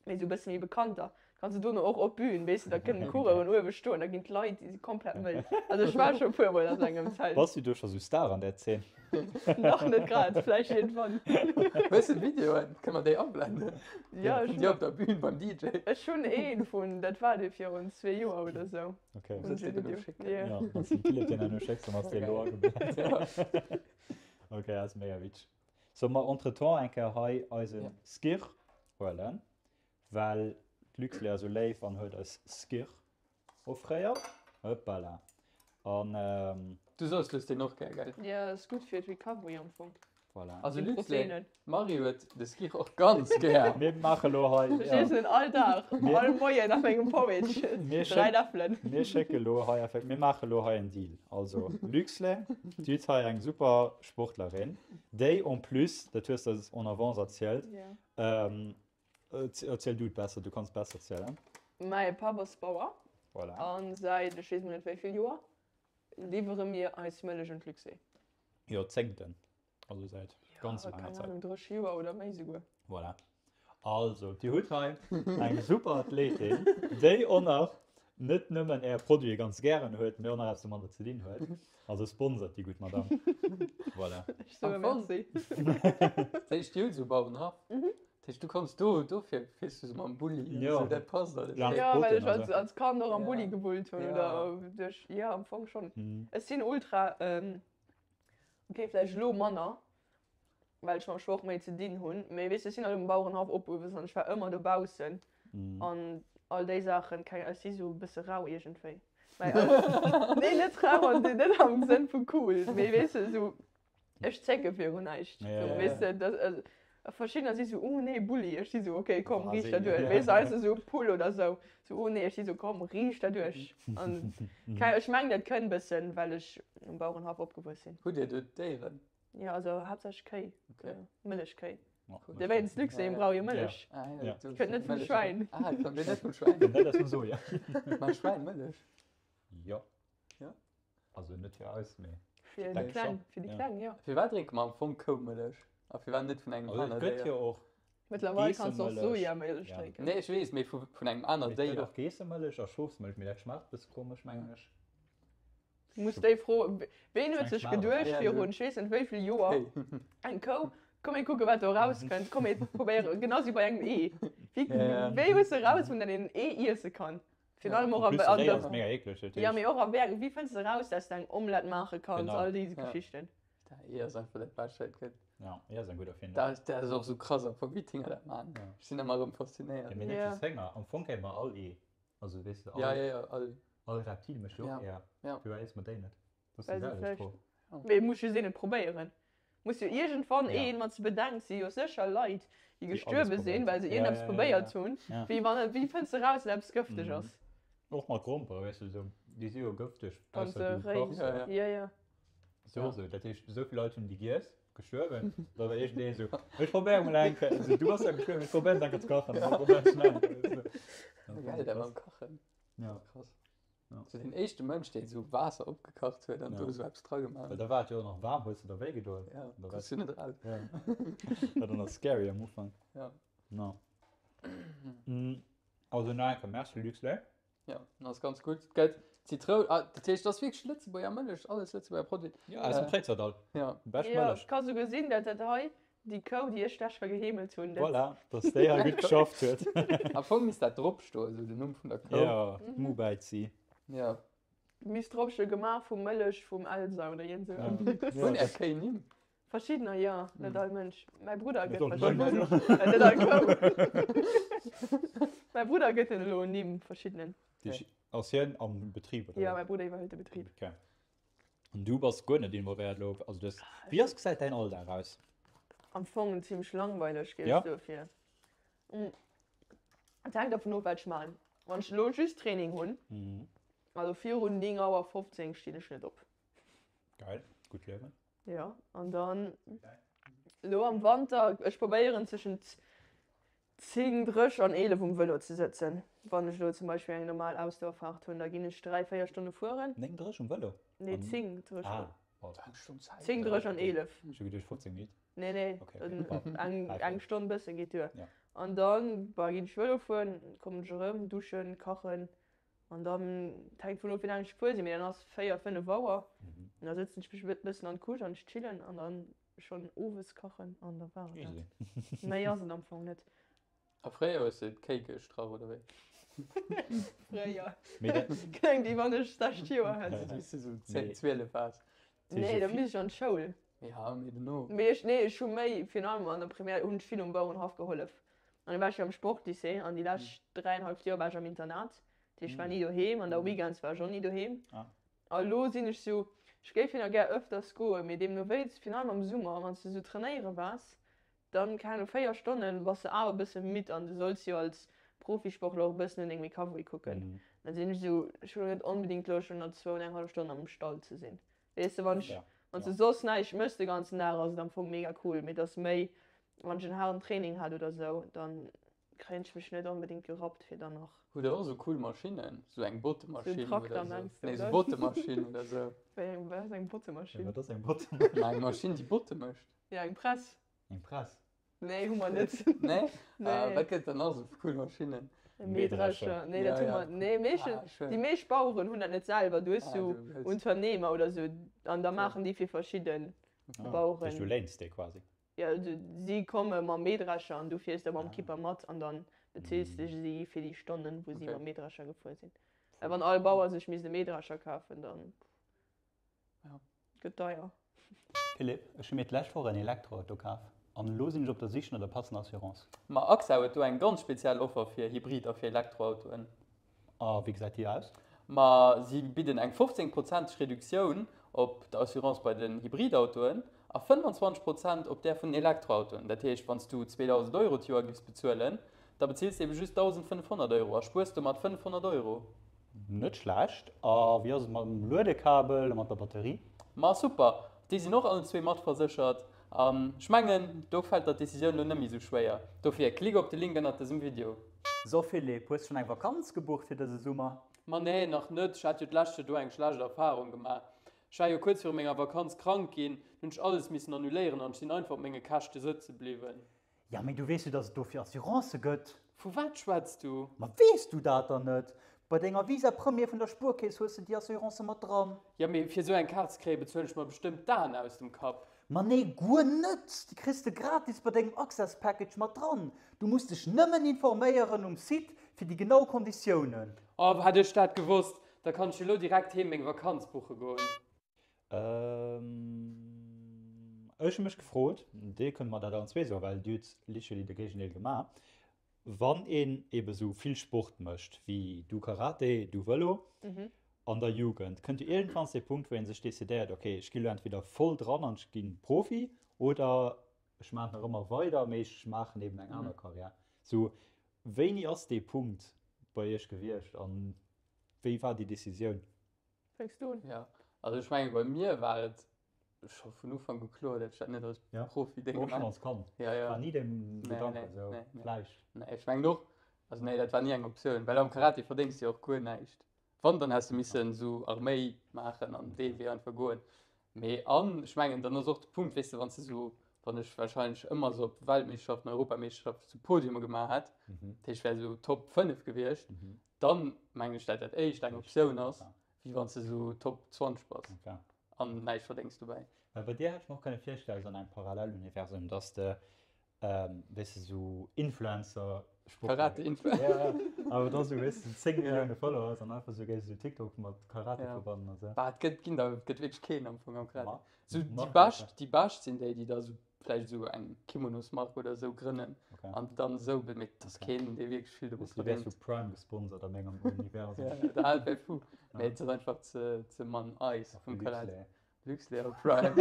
[SPEAKER 3] Mee esou e bësse méi bekannter, kanns de dono och op d'Bühn, weess de, da kënnen d'Coureuren uewe stoen, da ginn d'Leit, déi si komplett mëll. Also ech war scho e puer mol an engem Zelt.
[SPEAKER 2] Bass du do scho sou Star an där Zeen?
[SPEAKER 3] Nach net grad, vläicht iergendwann.
[SPEAKER 1] Hues de Videoen? Kënne mer déi ablenden?
[SPEAKER 3] Ja, ech
[SPEAKER 1] Vun dir op der Bühn beim DJ?
[SPEAKER 3] Ech hunn een vun, dat war dee virun zwee Joer oder sou.
[SPEAKER 2] Okay.
[SPEAKER 1] Soss déi dono schécken.
[SPEAKER 3] Ja.
[SPEAKER 2] Ja, wann s de dem Philippe deen herno schécks, dann ass dee elo ageblent. Okay, ass mega witzeg. Solle mer entretemps eng Kéier hei eise Skyr huelen, well d'Luxlait ass esou léif an huet eis Skyr offréiert. Hoppala. An.
[SPEAKER 1] Du soss du hues deen och gär, gell?
[SPEAKER 3] Jo, ass gutt fir d'Recovery am Fong.
[SPEAKER 2] Voilà.
[SPEAKER 1] Also
[SPEAKER 3] Sinn
[SPEAKER 1] Luxlait,
[SPEAKER 3] Proteinen.
[SPEAKER 1] d'Marie huet de Skyr och ganz gär.
[SPEAKER 2] Mir maache lo hei.
[SPEAKER 3] Ech iessen en all Dag, all Moien a mengem Porridge.
[SPEAKER 2] Mir
[SPEAKER 3] 3
[SPEAKER 2] schéck,
[SPEAKER 3] Läffelen.
[SPEAKER 2] mir schécke lo hei effekt, mir maache lo hei en Deal. Also Luxlait, du hues hei eng super Sportlerin, déi en plus, dat hues de eis en avance erzielt,
[SPEAKER 3] Ja.
[SPEAKER 2] erziel du et besser, du kanns besser erzielen.
[SPEAKER 3] Mäi Papp ass Bauer.
[SPEAKER 2] Voilà.
[SPEAKER 3] An säit ech weess mol net wéi vill Joer liwwere mir eis Mëllech un d'Luxlait.
[SPEAKER 2] Joerzéngten, also säit ganz
[SPEAKER 3] Ja,
[SPEAKER 2] laanger
[SPEAKER 3] keng
[SPEAKER 2] Zäit.
[SPEAKER 3] Ahnung, 30 Joer oder méi souguer.
[SPEAKER 2] Voilà. Also, Dir hutt hei eng super Athletin, déi och nach net nëmmen Är Produite ganz gären huet, mee och nach eppes domadder ze dinn huet. Also sponsert déi gutt Madame. Voilà.
[SPEAKER 3] Ech soe
[SPEAKER 1] Am Fong.
[SPEAKER 3] Merci.
[SPEAKER 1] D'éischt Joer esou Bauerenhaff. Dat heescht, du kommst do, dofir fiers du sou mam Bulli an
[SPEAKER 2] Jo.
[SPEAKER 1] esou, dat passt alles.
[SPEAKER 2] Laang.
[SPEAKER 3] Ja, well ech
[SPEAKER 2] Protein,
[SPEAKER 3] als,
[SPEAKER 2] also.
[SPEAKER 3] als Kand och am
[SPEAKER 1] Ja.
[SPEAKER 3] Bulli gewullt hunn
[SPEAKER 1] Ja.
[SPEAKER 3] oder duerch, ja, am Fong schonn.
[SPEAKER 2] Mhm.
[SPEAKER 3] Ech sinn ultra, ähm, okay, vläicht elo manner, well ech mam Sport méi ze dinn hunn, mee weess du, ech sinn halt um Bauerenhaff opgewuess an ech war ëmmer dobaussen
[SPEAKER 2] Mhm.
[SPEAKER 3] an all déi Saachen, keng, ech si sou e bësse rau iergendwéi. Mä, nee, net rau an net am Sënn vu cool, mee weess du, sou Ech zécke virun näischt.
[SPEAKER 2] Ja,
[SPEAKER 3] So,
[SPEAKER 2] ja,
[SPEAKER 3] weess de, dat, äh, verschiddener si sou, oh nee, Bulli. Ech si sou, okay, komm,
[SPEAKER 2] Boah,
[SPEAKER 3] riicht
[SPEAKER 2] sinn,
[SPEAKER 3] derduerch.
[SPEAKER 2] ja.
[SPEAKER 3] Weess de, heiansdo sou Pull oder sou. Sou, oh nee, ech si sou, komm, riicht derduerch. An kei, ech mengen, dat kënnt bëssen, well ech um Bauerenhaff opgewuess sinn.
[SPEAKER 1] Hutt Dir do Déieren?
[SPEAKER 3] Ja, also haaptsächlech Kéi.
[SPEAKER 1] Okay.
[SPEAKER 3] Ja, Mëllechkéi.
[SPEAKER 2] Ja,
[SPEAKER 3] Dir wéinst Luxem brauch jo Mëllech.
[SPEAKER 1] Ah,
[SPEAKER 2] Ja.
[SPEAKER 1] du-
[SPEAKER 3] Kënnt net vum
[SPEAKER 1] Mëllech.
[SPEAKER 3] Schwäin.
[SPEAKER 1] Ah, et kënnt net vum Schwäin.
[SPEAKER 2] Net aus dem Soja.
[SPEAKER 1] Mä Schwäin-Mëllech.
[SPEAKER 2] Jo.
[SPEAKER 1] Ja.
[SPEAKER 2] Also net fir eis, mee.
[SPEAKER 3] Fir déi
[SPEAKER 2] Denk
[SPEAKER 3] Kleng,
[SPEAKER 2] schon.
[SPEAKER 3] fir déi
[SPEAKER 2] Ja.
[SPEAKER 3] Kleng, jo.
[SPEAKER 1] Firwat drénke mer am Fong Koumëllech? A firwat net vun engem
[SPEAKER 2] Also et
[SPEAKER 1] aner
[SPEAKER 2] gëtt
[SPEAKER 1] Déier?
[SPEAKER 2] jo och
[SPEAKER 3] Mëttlerweil kanns du och
[SPEAKER 2] Geessemëllech.
[SPEAKER 3] Sojamëllech
[SPEAKER 2] Ja.
[SPEAKER 3] drénken.
[SPEAKER 1] Nee, ech weess, mee vu, vun engem aner
[SPEAKER 2] Et gëtt
[SPEAKER 1] Déier.
[SPEAKER 2] och Geessemëllech a Schofsmëllech, mee dat schmaacht e bësse komesch, mengen ech.
[SPEAKER 3] Du muss déi Fro, ween huet sech
[SPEAKER 2] Schmaacht
[SPEAKER 3] geduecht
[SPEAKER 1] Ja,
[SPEAKER 3] virun ech weess net wéi vill Joer,
[SPEAKER 1] Hey.
[SPEAKER 3] eng Kou, komm mir kucke wat do erauskënnt, komm mir probéieren, genau wéi bei engem Ee. Wéi,
[SPEAKER 1] Ja, ja.
[SPEAKER 3] wéi hues de erausfonnt, datt een en Ee iesse kann? Virun allem och
[SPEAKER 2] En plus,
[SPEAKER 3] an
[SPEAKER 2] de Réi
[SPEAKER 3] der,
[SPEAKER 2] ass mega eekleg, dat
[SPEAKER 3] ja,
[SPEAKER 2] heescht.
[SPEAKER 3] mee och a wär, wéi fënns de raus, dass de eng Omelette maache kanns,
[SPEAKER 2] Genau.
[SPEAKER 3] all déi
[SPEAKER 1] Ja.
[SPEAKER 3] Geschichten.
[SPEAKER 1] Dat Ee ass einfach dat Bescht, wat et gëtt.
[SPEAKER 2] Ja, Ee ass eng gutt Erfindung.
[SPEAKER 1] Dat ass, dat ass och sou krass am Fong, wéi d'Hénger dat maachen.
[SPEAKER 2] Ja.
[SPEAKER 1] Ech sinn ëmmer erëm faszinéiert.
[SPEAKER 2] Ja, mee net
[SPEAKER 3] Ja.
[SPEAKER 2] just Hénger, am Fong kéinte mer all Ee, also weess de, all,
[SPEAKER 1] Ja, ja, ja, all.
[SPEAKER 2] all Reptil mécht jo och
[SPEAKER 1] Ja.
[SPEAKER 2] Eeër.
[SPEAKER 1] Ja.
[SPEAKER 2] Firwat iesse mer déi net? Dat ass
[SPEAKER 3] Well
[SPEAKER 2] déi
[SPEAKER 3] se
[SPEAKER 2] selwecht
[SPEAKER 3] vläicht-
[SPEAKER 2] Fro.
[SPEAKER 3] Mee muss just een et probéieren. Muss jo iergendwann
[SPEAKER 2] Ja.
[SPEAKER 3] een, wann s de bedenks, si jo sécher Leit, déi
[SPEAKER 2] Déi alles
[SPEAKER 3] gestuerwe sinn,
[SPEAKER 2] probéiert
[SPEAKER 3] well se
[SPEAKER 2] hunn. Ja,
[SPEAKER 3] iergendeppes
[SPEAKER 2] ja, ja,
[SPEAKER 3] probéiert
[SPEAKER 2] ja.
[SPEAKER 3] hunn.
[SPEAKER 2] Ja.
[SPEAKER 3] Wéi wann, wéi fënns de raus, datt eppes gëfteg
[SPEAKER 2] Mhm.
[SPEAKER 3] ass?
[SPEAKER 2] Och mat Grompere, weess de, sou, déi si jo gëfteg,
[SPEAKER 3] Wann
[SPEAKER 2] ausser
[SPEAKER 3] se
[SPEAKER 2] du
[SPEAKER 3] réi
[SPEAKER 2] kochs
[SPEAKER 1] Ja,
[SPEAKER 2] se.
[SPEAKER 1] ja.
[SPEAKER 3] Ja, ja.
[SPEAKER 2] Sou
[SPEAKER 1] Ja.
[SPEAKER 2] sou, dat heescht, esou vill Leit hunn déi giess, gestuerwen, da war iergendeen esou, ech probéier mol eng Kéier, also du bass ja gestuerwen, ech probéieren et eng Kéier ze kachen, da probéieren ech en aneren, weess de.
[SPEAKER 1] Geil, dat mam Kachen.
[SPEAKER 2] Ja.
[SPEAKER 1] Krass.
[SPEAKER 2] Ja.
[SPEAKER 1] So den éischte Mënsch, deen esou Waasser opgekacht huet an
[SPEAKER 2] Ja.
[SPEAKER 1] do esou eppes dra gemaach
[SPEAKER 2] Well
[SPEAKER 1] huet.
[SPEAKER 2] da war et jo och nach waarm, hues de der wéi gedoen.
[SPEAKER 1] Ja,
[SPEAKER 2] Da war
[SPEAKER 1] kommst du net raus.
[SPEAKER 2] Ja. War dann nach scary am Ufank.
[SPEAKER 1] Ja.
[SPEAKER 2] No. Mm. Also nach eng Kéier Merci Luxlait.
[SPEAKER 1] Ja, dat ass ganz gutt. Gëtt Zitroun, ah, dat heescht, dat ass wierklech Lëtzebuerger Mëllech, alles Lëtzebuerger Produit.
[SPEAKER 2] Ja, aus dem Préizerdall.
[SPEAKER 1] Ja.
[SPEAKER 2] Bescht
[SPEAKER 3] Ja,
[SPEAKER 2] Mëllech.
[SPEAKER 3] et ka souguer sinn, dat dat hei, déi Kou, déi ech d'lescht Woch geheemelt hunn, dat.
[SPEAKER 2] Voilà, dass déi hei gutt geschafft huet.
[SPEAKER 1] Am Fong misst dat drop stoen, esou den Numm vun der Kou.
[SPEAKER 2] Ja, Mubäizi.
[SPEAKER 1] Ja.
[SPEAKER 3] Misst drop stoen, gemaach vu Mëllech vum Elsa oder iergend esou eppes.
[SPEAKER 1] Hunn är Kéi Nimm?
[SPEAKER 3] Verschiddener jo, net all Mënsch. Mäi Brudder
[SPEAKER 2] Net
[SPEAKER 3] gëtt
[SPEAKER 2] all
[SPEAKER 3] verschiddenen.
[SPEAKER 2] Mënsch.
[SPEAKER 3] Äh, net all Kou. Mäi Brudder gëtt en elo Nimm, verschiddenen.
[SPEAKER 2] Dich, ass hien am Betrib oder
[SPEAKER 3] Jo,
[SPEAKER 2] wéi?
[SPEAKER 3] mäi Brudder iwwerhëlt de Betrib.
[SPEAKER 2] Okay. An du bass guer net involvéiert elo? Also du hues, wéi ass, gesäit däin Alldag aus?
[SPEAKER 3] Am Fong zimmlech langweileg, géif
[SPEAKER 2] Ja?
[SPEAKER 3] ech soe fir. Et hänkt dervun of, wat ech maachen. Wann ech elo just Training hunn, also virun 9 Auer 15 stinn ech net op.
[SPEAKER 2] Geil, gutt Liewen.
[SPEAKER 3] Jo, an dann elo am Wanter, ech probéieren zwëschent 10, 30 an 11 um Vëlo ze sëtzen. Wann ech elo zum Beispill eng normal Ausdauerfahrt hunn, da ginn ech 3, 4 Stonne fueren.
[SPEAKER 2] 9, 30 um Vëlo?
[SPEAKER 3] Nee, 10, 30.
[SPEAKER 2] Ah, bon.
[SPEAKER 1] Eng Stonn Zäit.
[SPEAKER 3] 10, 30 an 11.
[SPEAKER 2] Ech hu geduecht 15 Minutten.
[SPEAKER 3] Nee, nee,
[SPEAKER 2] Okay, okay. Bon.
[SPEAKER 3] eng, eng Stonn bësse geet duer.
[SPEAKER 2] Ja.
[SPEAKER 3] An dann, bah, ginn ech Vëlo fueren, kommen ech erëm, duschen, kachen, An dann, et hänkt vun of wéi laang ech gefuer sinn, mee dann ass 4, 5 Auer an da sëtzen ech mech e bëssen an d'Couche an ech chillen an dann schonn owes kachen an da war et dat. Méi ass et am Fong net.
[SPEAKER 1] A fréier hues de d'Kéi gestrach oder wéi?
[SPEAKER 3] Fréier? Kléngt wéi wann ech 60 Joer hätt.
[SPEAKER 1] Wéi s de sou 10, 12 waars.
[SPEAKER 3] Nee, da misst ech an d'Schoul.
[SPEAKER 1] Ja, mee dono.
[SPEAKER 3] Mee ech, nee, ech hu méi, virun allem an der Primaire hunn ech vill um Bauerenhaff gehollef. An da war ech jo am Sportlycée an déi lescht dräienhalleft Joer war ech am Internat. Dat heescht, ech war ni doheem an da Weekends war ech och ni doheem. A lo sinn ech sou, ech géif jo nach gär ëfters goen, mee deemno wéi, virun allem am Summer, wann s de sou trainéiere waars, dann, keng Ahnung, 4 Stonnen bass de awer e bësse midd an du solls jo als Profisportler och e bëssen un deng Recovery kucken. Dann sinn ech sou, ech hu lo net onbedéngt Loscht, elo nach zwou an eng hallef Stonn am Stall ze sinn. Weess de, wann ech, wann s de soss näischt méchs de ganzen Dag, ass et am Fong mega cool, mee et ass méi, wann ech en haarden Training hat oder sou, dann kréien ech mech net onbedéngt gerappt fir dann nach.
[SPEAKER 1] Hutt der och sou cool Maschinnen? Sou eng
[SPEAKER 3] Sou en
[SPEAKER 1] Bottemaschinn oder
[SPEAKER 3] Trakter
[SPEAKER 1] sou?
[SPEAKER 3] mengs de,
[SPEAKER 1] Nee, sou
[SPEAKER 3] oder?
[SPEAKER 1] Bottemaschinn oder sou.
[SPEAKER 3] Wéi eng, wat ass eng Bottemaschinn?
[SPEAKER 2] Wat ass eng Bottemaschinn?
[SPEAKER 1] Ma eng Maschinn, déi Botte mécht.
[SPEAKER 3] Ja, eng Press.
[SPEAKER 2] Eng Press?
[SPEAKER 3] Nee, hu mer net.
[SPEAKER 1] Nee?
[SPEAKER 3] Nee.
[SPEAKER 1] Ah, wat gëtt dann nach sou fir cool Maschinnen?
[SPEAKER 3] E Mähdrescher. Nee, dat
[SPEAKER 1] Ja,
[SPEAKER 3] hu
[SPEAKER 1] ja.
[SPEAKER 3] mer. Nee, meeschtens,
[SPEAKER 1] Ah, schön.
[SPEAKER 3] déi meescht Baueren hunn dat net selwer. Du hues
[SPEAKER 1] Ah,
[SPEAKER 3] sou
[SPEAKER 1] du hues-
[SPEAKER 3] Unternehmer oder sou an da
[SPEAKER 1] Okay.
[SPEAKER 3] maachen déi fir verschidden
[SPEAKER 2] Ah,
[SPEAKER 3] Baueren.
[SPEAKER 2] Dat heescht, du léins déi quasi?
[SPEAKER 3] Ja, du, si komme mam Mähdrescher an du fiers da mam
[SPEAKER 2] Ah.
[SPEAKER 3] Kipper mat an dann bezils de si fir déi Stonnen, wou si
[SPEAKER 1] Okay.
[SPEAKER 3] mam Mähdrescher gefuer sinn. Well wann all Bauer sech misst e Mähdrescher kafen, dann
[SPEAKER 1] Ja.
[SPEAKER 3] Gëtt deier.
[SPEAKER 2] Philippe, ech hu mir d'lescht Woch en Elektroauto kaf an elo sinn ech op der Sich no der passender Assurance.
[SPEAKER 1] Ma AXA huet do eng ganz speziell Offer fir Hybrid a fir Elektroautoen.
[SPEAKER 2] A wéi gesäit déi aus?
[SPEAKER 1] Ma si bidden eng 15 prozenteg Reduktioun op der Assurance bei den Hybridautoen a 25 Prozent op där vun den Elektroautoen. Dat heescht, wann s du 2.000 Euro d'Joer giffs bezuelen, da bezills de ebe just 1.500 Euro a spuers domat 500 Euro.
[SPEAKER 2] Net schlecht. A wéi ass et mam Luedekabel a mat der Batterie?
[SPEAKER 1] Ma super, déi sinn och allen zwee matverséchert. An ech mengen, do fält der d'Decisioun lo net méi sou schwéier. Dofir klick op de Link ënnert dësem Video.
[SPEAKER 2] So Philippe, hues schonn eng Vakanz gebucht fir dëse Summer?
[SPEAKER 1] Ma nee, nach net. Ech hat jo d'lescht Joer do eng schlecht Erfarung gemaach. Ech war jo kuerz viru menger Vakanz krank ginn, hunn ech alles missen annuléieren an ech sinn einfach op menge Käschte sëtze bliwwen.
[SPEAKER 2] Ja, mee du weess jo, dass et dofir Assurancë gëtt.
[SPEAKER 1] Vu wat schwätz du?
[SPEAKER 2] Ma weess du dat dann net? Bei denger Visa Premier vun der Spuerkeess hues de déi Assurancë mat dran.
[SPEAKER 1] Ja, mee fir esou eng Kaart ze kréien, bezuelen ech mer bestëmmt d'Aen aus dem Kapp.
[SPEAKER 2] Ma nee, guer net! Déi kriss de gratis bei dengem Access Package mat dran. Du muss dech nëmmen informéieren um Site fir déi genau Konditiounen.
[SPEAKER 1] Oh, hätt ech dat gewosst, da kann ech jo elo direkt heem meng Vakanz buche goen.
[SPEAKER 2] Ech hu mech gefrot, Dir kënnt mer dat allen zwee soen, well Dir hutt literally de Géigendeel gemaach, wann een ebe sou vill Sport mécht wéi du Karate, du Vëlo an der Jugend, kënnt jo iergendwanns dee Punkt, wou ee sech decidéiert, ok, ech gi lo entweder voll dran an ech gi Profi oder ech maachen nach ëmmer weider, mee ech maachen eben eng aner Karriär. Sou, wéini ass dee Punkt bei Iech gewiescht an wéi war déi Decisioun?
[SPEAKER 3] Fänks du un?
[SPEAKER 1] Ja, also ech menge bei mir war et scho vun Ufank u kloer, datt ech dat net als
[SPEAKER 2] Ja.
[SPEAKER 1] Profi-Ding
[SPEAKER 2] Och schon
[SPEAKER 1] maachen.
[SPEAKER 2] als Kand.
[SPEAKER 1] Ja, ja.
[SPEAKER 2] War ni den
[SPEAKER 1] Nee,
[SPEAKER 2] Gedanke
[SPEAKER 1] nee,
[SPEAKER 2] esou,
[SPEAKER 1] nee, nee.
[SPEAKER 2] vläicht.
[SPEAKER 1] Nee, ech mengen och, also nee, dat war ni eng Optioun, well am Karate verdéngs de jo och guer näischt. Wann, dann häss de missen esou Arméi maachen an dee Wee einfach goen. Mee an ech mengen, dann ass och de Punkt, weess de, wann s de esou. Wann ech wahrscheinlech ëmmer sou op Weltmeeschterschaften, Europameeschterschaften sou Podiume gemaach hätt, dat heescht ech wär sou Top 5 gewiescht, dann mengen ech dat dat éischt eng Optioun ass, wéi wann s de sou Top 20 bass an näischt verdéngs dobäi.
[SPEAKER 2] Well bei dir hätt ech mer och kënne virstellen, sou an engem Paralleluniversum, dass de weess de sou Influencer
[SPEAKER 1] Sport Karate Influencer.
[SPEAKER 2] Ja, awer da sou weess de 10 Millioune Followers an einfach sou géifs sou TikTok mat Karate
[SPEAKER 1] Ja.
[SPEAKER 2] verbannen an sou.
[SPEAKER 1] Bah, et gëtt ginn der et gëtt wierklech keen am Fong am Karate.
[SPEAKER 2] Ma
[SPEAKER 1] Sou déi
[SPEAKER 2] Mark
[SPEAKER 1] bescht déi bescht sinn déi déi da sou vläicht sou eng Kimonosmark oder sou grënnen
[SPEAKER 2] Okay.
[SPEAKER 1] an dann sou mee et ass
[SPEAKER 2] Okay.
[SPEAKER 1] keen dee wierklech vill domat
[SPEAKER 2] Du wäers
[SPEAKER 1] verdéngt.
[SPEAKER 2] vu Prime gesponsert a mengem Universum.
[SPEAKER 1] Ja, dat wär fou.
[SPEAKER 2] Ja.
[SPEAKER 1] Mee et ass einfach ze ze mann Eis
[SPEAKER 2] Ach,
[SPEAKER 1] vum Karate.
[SPEAKER 2] Luxlait.
[SPEAKER 1] Luxlait op Prime.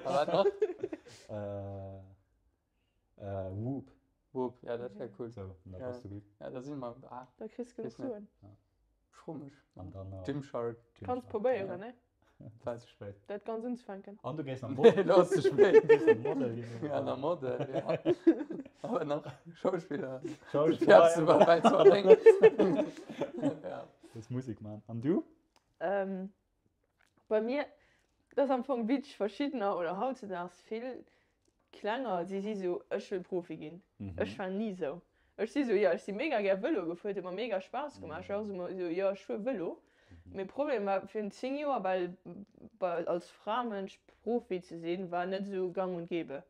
[SPEAKER 1] A wat nach?
[SPEAKER 2] Äh, äh, Whoop.
[SPEAKER 1] Whoop, ja, dat wär cool.
[SPEAKER 2] So, und da
[SPEAKER 1] Ja.
[SPEAKER 2] bass du gutt.
[SPEAKER 1] Ja, da si mer. Ah,
[SPEAKER 3] Da kriss du genuch
[SPEAKER 1] Weess net.
[SPEAKER 3] Suen.
[SPEAKER 1] schrummeg.
[SPEAKER 2] An dann nach
[SPEAKER 1] Gymshark.
[SPEAKER 3] Kanns
[SPEAKER 2] Gymshark.
[SPEAKER 3] probéieren, ne?
[SPEAKER 1] Wat?
[SPEAKER 2] Ze spéit.
[SPEAKER 3] Dat ganz unzefänken.
[SPEAKER 2] An du géis nach
[SPEAKER 1] Nee,
[SPEAKER 2] Model.
[SPEAKER 1] lo ass ze spéit.
[SPEAKER 2] Du géis nach Model ginn.
[SPEAKER 1] Ja, nach Model, ja. Awer nach Schauspiller.
[SPEAKER 2] Schauspiller.
[SPEAKER 1] Fäerts du war wäit ze verdéngen. Ja.
[SPEAKER 2] Das Musik man. An du?
[SPEAKER 3] Ähm, Bei mir, dat ass am Fong witzeg, verschiddener oder hautzedaags vill klenger, si si sou, ech wëll Profi ginn. Ech war ni sou. Ech si sou, jo, ech si mega gär Vëlo gefuer, et huet mer mega Spaass gemaach. Ech war och sou emol sou, jo, ech fuer Vëlo. Mee Problem war virun 10 Joer, well bei als Framënsch Profi ze sinn, war net sou gang und gäbe.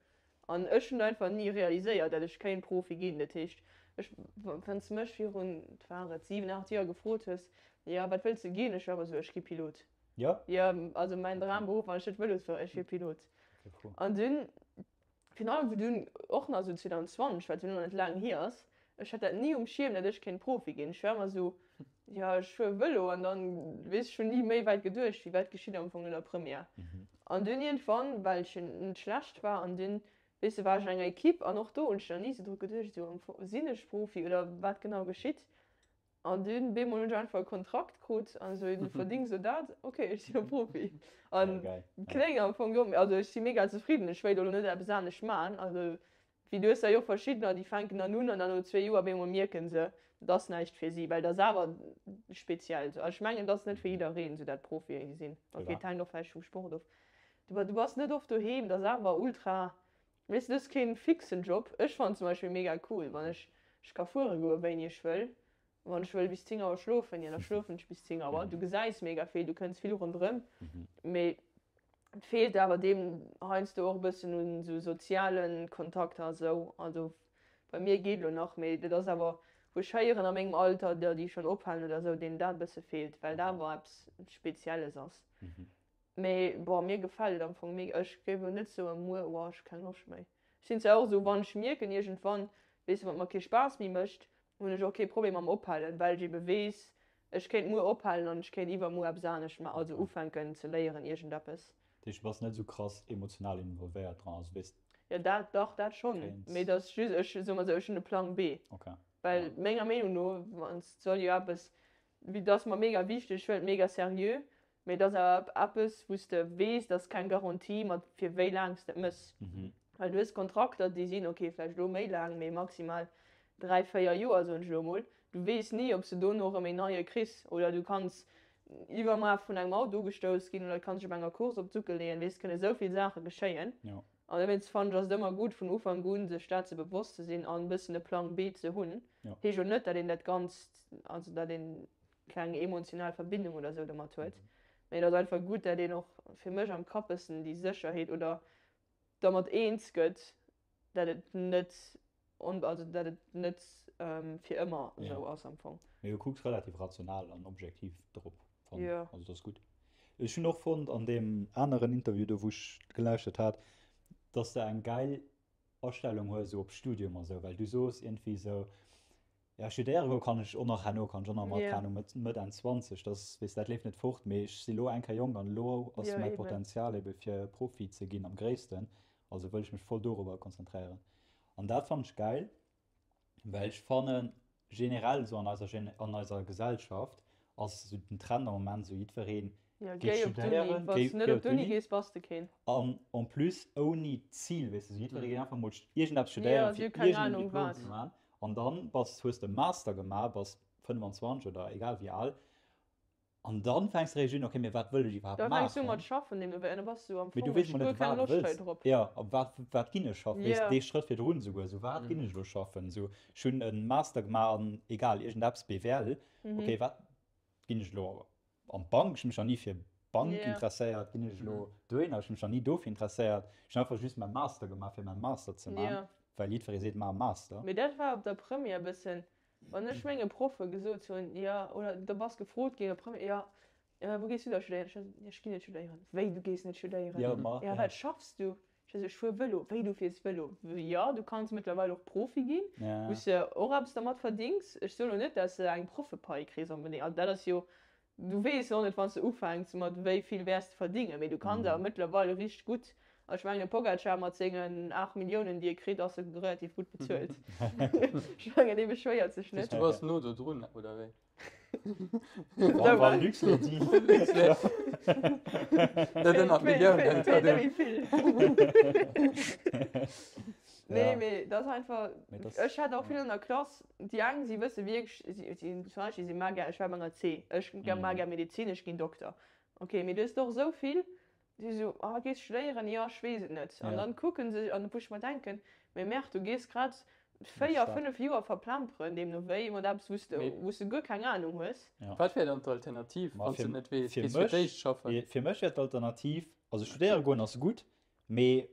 [SPEAKER 3] An ech hunn einfach ni realiséiert, dat ech kéint Profi ginn. Dat heescht, ech, wann s de mech virun, wat war et, 7, 8 Joer gefrot hues, jo, wat wëlls de ginn? Ech war ëmmer esou, ech gi Pilot.
[SPEAKER 2] Jo?
[SPEAKER 3] Jo, also mäin Dramberuff, wann ech net Vëlosfuerer, ech wier Pilot.
[SPEAKER 2] Okay, cool.
[SPEAKER 3] An dunn, virun allem dunn och nach esou 2020, wat jo nach net laang hier ass, ech hat dat ni um Schierm, dat ech kéint Profi ginn. Ech war ëmmer esou, jo, ech fuer Vëlo an dann, weess ech, hunn ni méi wäit geduecht, wéi wat geschitt am Fong no der Première. An dunn iergendwann, well ech jo net schlecht war, an dunn, weess de, war ech an enger Equipe an och do hunn ech nach ni esou dru geduecht, esou am Fong, sinn ech Profi oder wat genau geschitt? An dunn bemol hunn ech einfach e Kontrakt krut an esou, du verdéngs elo dat, ok, ech sinn elo Profi. An kléng am Fong, jo, also ech si mega zefridden, ech wéilt och elo net eppes anescht maachen, also Wéi du hues der jo och verschiddener, déi fänken dann un an dann no zwee Joer op eemol mierken se, et ass näischt fir si, well et ass awer speziell. Also ech mengen, et ass net fir jiddereen esou dat Profi sinn. Ok, et hänkt och vläicht vum Sport of. Du du bass net oft doheem, et ass awer ultra, weess de, du hues kee fixen Job. Ech fannen zum Beispill mega cool, wann ech, ech ka fuere goe wéini ech wëll, wann ech wëll bis 10 Auer schlofen, jo da schlofen ech bis 10 Auer. Du gesäis mega vill, du kënns vill ronderëm, mee et feelt awer deem heiansdo och e bëssen un esou soziale Kontakter a sou. Also bei mir geet elo nach, mee dat ass awer wou ech héieren a mengem Alter, der déi schonn ophalen oder sou, deenen dat e bësse feelt, well dat awer eppes Spezielles ass. Mee bon, mir gefält et am Fong mega. Ech géif elo net soen, muer, oh ech hu keng Loscht méi. Ech sinn zwar och esou, wann ech mierken iergendwann, weess de, wann et mer kee Spaass méi mécht, hunn ech och kee Problem mam Ophalen, well ech ebe weess, ech kéint muer ophalen an ech kéint iwwermuer eppes anescht maachen, also ufänken ze léieren iergendeppes.
[SPEAKER 2] Dat heescht, du bass net esou krass emotional involvéiert dran, also weess.
[SPEAKER 3] Jo, dat dach, dat schonn,
[SPEAKER 2] Kéints.
[SPEAKER 3] mee et ass just, ech soe mol esou, ech hunn e Plang B.
[SPEAKER 2] Ok.
[SPEAKER 3] Well menger Meenung no, wann s, soll jo eppes, wéi et ass mer mega wichteg, ech huelen et mega seriö, Mee et ass awer eppes, wou s de weess, et ass keng Garantie mat fir wéi laang s de et méchs. Well du hues Kontrakter, déi sinn, ok, vläicht elo méi laang, mee maximal 3, 4 Joer, soen ech elo emol. Du weess ni, ob s de dono erëm een neie kriss oder du kanns iwwermuer vun engem Auto ugestouss ginn oder du kanns dech op enger Course op d'Suckel leeën. Weess, et kënne esou vill Saache geschéien. An dowéinst fannen ech, ass et ëmmer gutt, vun Ufank u sech dat ze bewosst ze sinn an e bëssen e Plang B ze hunn. Heescht elo net, datt een dat Ganzt, also datt een keng emotional Verbindung oder sou domat huet, mee et ass einfach gutt, dat een och fir mech am Kapp bëssen déi Sécherheet oder dermat eens gëtt, dat et net on also dat et net fir ëmmer sou ass am Fong.
[SPEAKER 2] Mee du kucks relativ rational an objektiv drop, fannen
[SPEAKER 3] Jo.
[SPEAKER 2] Also dat ass gutt. Ech hunn och fonnt an deem aneren Interview do wou ech gelauschtert hat, dass de eng gäil Astellung hues esou op Studium a sou, well du soos iergendwéi esou, ja studéiere goe kann ech och nach herno, kann ech och nach mat,
[SPEAKER 3] Ja.
[SPEAKER 2] keng Ahnung, Mëtt, Mëtt, Enn 20, dass, weess, dat leeft net fort, mee ech si lo eng Kéier jonk an elo ass
[SPEAKER 3] Ja,
[SPEAKER 2] mäi
[SPEAKER 3] eben.
[SPEAKER 2] Potenzial ebe fir Profi ze ginn am gréissten, also wëll ech mech voll dorobber konzentréieren. An dat fannen ech gäil, Well ech fannen generell esou an eiser Gen an eiser Gesellschaft ass esou den Trend am Moment esou jiddwereen
[SPEAKER 3] Ja,
[SPEAKER 2] geet
[SPEAKER 3] géi op d'Uni.
[SPEAKER 2] studéieren,
[SPEAKER 3] Wann
[SPEAKER 2] géi
[SPEAKER 3] s de net
[SPEAKER 2] géi
[SPEAKER 3] op
[SPEAKER 2] op
[SPEAKER 3] d'Uni
[SPEAKER 2] d'Uni
[SPEAKER 3] gees, bass de keen.
[SPEAKER 2] an en plus ouni Zil, weess de, esou jiddweree geet einfach mol iergendeppes
[SPEAKER 3] Ja,
[SPEAKER 2] studéieren
[SPEAKER 3] si
[SPEAKER 2] fir
[SPEAKER 3] hu keng
[SPEAKER 2] iergendeen
[SPEAKER 3] Ahnung
[SPEAKER 2] Diplom
[SPEAKER 3] wat.
[SPEAKER 2] ze man an dann bass hues de e Master gemaach, bass 25 oder egal wéi al. An dann fänks de eréischt un, okay, mee wat wëll ech iwwerhaapt
[SPEAKER 3] Da fänks du
[SPEAKER 2] maachen?
[SPEAKER 3] mat schaffen, deemno wéi, an da bass du am
[SPEAKER 2] Mee du
[SPEAKER 3] Fong
[SPEAKER 2] weess mol
[SPEAKER 3] guer
[SPEAKER 2] net,
[SPEAKER 3] keng
[SPEAKER 2] wat
[SPEAKER 3] Loscht hei
[SPEAKER 2] wëlls.
[SPEAKER 3] drop.
[SPEAKER 2] Jo, a wat, wat ginn ech schaffen? Weess,
[SPEAKER 3] Ja.
[SPEAKER 2] dee Schrëtt virdrun souguer, esou, wat ginn ech elo schaffen? Esou, ech hunn e Master gemaach an, egal, iergendeppes, BWL, okay, wat ginn ech elo an d'Bank? Ech hunn mech nach ni fir Bank
[SPEAKER 3] Ja.
[SPEAKER 2] interesséiert. Ginn ech elo dohinner? Ech hunn mech nach ni dofir interesséiert. Ech hunn einfach just mäi Master gemaach, fir mäi Master ze maachen,
[SPEAKER 3] Ja.
[SPEAKER 2] well jiddweree seet, maach e Master.
[SPEAKER 3] Mee dat war op der Première e bëssen, Wann ech menge Proffe gesot hunn, jo, oder da bass gefrot ginn op Première, jo, wou gees du da studéieren? Ech sot, ech ginn net studéieren. Wéi, du gees net studéieren?
[SPEAKER 2] Jo, ma,
[SPEAKER 3] Ja, wat schaffs du? Ech sot, ech fuer Vëlo. Wéi, du fiers Vëlo? Jo, du kanns mëttlerweil och Profi ginn, wou s de och eppes dermat verdéngs. Ech soen elo net, dass de eng Proffepai kriss onbedéngt, also dat ass jo Du weess och net wann s de ufänks mat wéi vill wäers de verdingen, mee du kanns awer mëttlerweil richteg gutt, a ech mengen de Pogacar mat sengen 8 Milliounen déi e kritt ass e relativ gutt bezuelt. Ech mengen dee beschwéiert sech net.
[SPEAKER 1] Du bass no do drun, oder wéi?
[SPEAKER 2] Wa Luxlait déi.
[SPEAKER 1] Net ënnert Milliounen.
[SPEAKER 3] Feelt net méi vill. Nee, mee dat ass einfach, ech hat och vill an der Klass, déi eng si wësse wierklech, si si zum Beispill si mag gär, ech war bei enger C, ech mag gär Medezin, ech ginn Dokter. Ok, mee du hues der och esou vill, déi esou, ah gees studéieren, jo ech weess et net. An dann kucke se, an wou ech mer denken, mee merde, du gees grad 4, 5 Joer verplemperen, deemno wéi, mat eppes wou s de, wou s de guer keng Anung hues.
[SPEAKER 1] Wat wär dann d'Alternativ, wann s de net weess? Gees fir d'éischt schaffen?
[SPEAKER 2] Fir mech wär d'Alternativ, also studéiere goen ass gutt, mee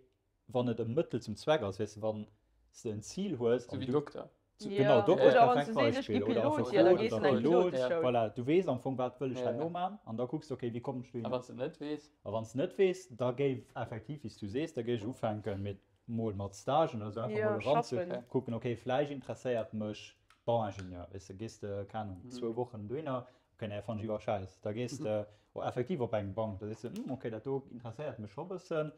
[SPEAKER 2] wann et e Mëttel zum Zweck ass, weess de, wann s de en Zil hues
[SPEAKER 1] an du. Sou wéi Dokter.
[SPEAKER 2] Genau, Dokter
[SPEAKER 3] Oder
[SPEAKER 2] ass
[SPEAKER 3] wann
[SPEAKER 2] e
[SPEAKER 3] s du
[SPEAKER 2] perfekt
[SPEAKER 3] sees, ech gi
[SPEAKER 2] Beispill. Oder
[SPEAKER 3] Pilot, jo, da
[SPEAKER 2] Affekot
[SPEAKER 3] gees
[SPEAKER 2] oder
[SPEAKER 3] de an eng
[SPEAKER 2] Pilot,
[SPEAKER 3] Piloteschoul.
[SPEAKER 2] voilà, du weess am Fong, wat wëll ech herno man an da kucks de, okay, wéi kommen ech dohinner.
[SPEAKER 1] A wann s de net weess?
[SPEAKER 2] A wann s de net weess, da géif effektiv, wéi s du sees, da géif ech ufänken mit mol mat Stagen oder sou, einfach
[SPEAKER 3] Jo,
[SPEAKER 2] mol
[SPEAKER 3] schaffen.
[SPEAKER 2] eranzekucken, okay, vläicht interesséiert mech Bauingenieur, weess de, gees de, keng Ahnung, zwou Wochen dohinner, okay, nee, fannen ech iwwer schäiss. Da gees de effektiv op eng Bank, da sees de, hm, okay, dat do interesséiert mech scho bëssen,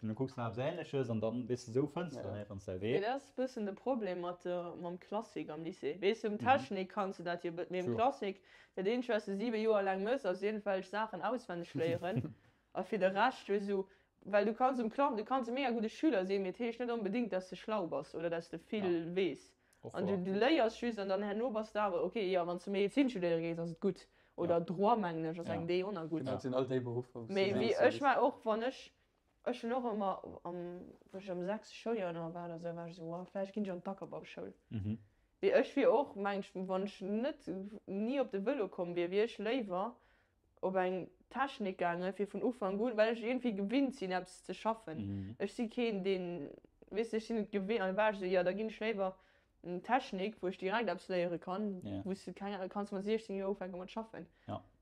[SPEAKER 2] Du kucks nach eppes Ähnleches an dann weess de sou fënns de dann iergendwanns däi Wee.
[SPEAKER 3] Mee dat ass e bëssen de Problem mat mam Klassik am Lycée. Weess de, um Technik kanns de dat jo, mee um Klassik, dat eenzegt wat s de 7 Joer laang mëss ass iergendwelch Saachen auswenneg léieren a fir de Rescht hues du, well du kanns um Kla, du kanns e mega gudde Schüler sinn, mee et heescht net onbedéngt, dass de schlau bass oder dass de vill weess. An du léiers just an dann herno bass de awer, ok, jo, wann s de Medezin studéiere gees ass et gutt oder Droit mengen ech ass eng déi och nach gutt.
[SPEAKER 1] Genau, et sinn all déi Beruffer, wou s du
[SPEAKER 3] Mee wéi
[SPEAKER 1] sees,
[SPEAKER 3] ech war och, wann ech, ech hunn och ëmmer am, wou ech am sechste Schouljoer nach war oder sou, war ech esou, oh vläicht ginn ech an d'Ackerbauschoul. Mee ech wier och, mengen ech, wann ech net ni op de Vëlo komm wier, wier ech léiwer op eng Technik gaangen, fir vun Ufank un, well ech iergendwéi gewinnt sinn, eppes ze schaffen. Ech si keen, deen, weess de, ech sinn et gewinnt, an da war ech esou, jo, da ginn ech léiwer an Technik, wou ech direkt eppes léiere kann, wou s de keng Ahnung, kanns mat 16 Joer ufänke mat schaffen.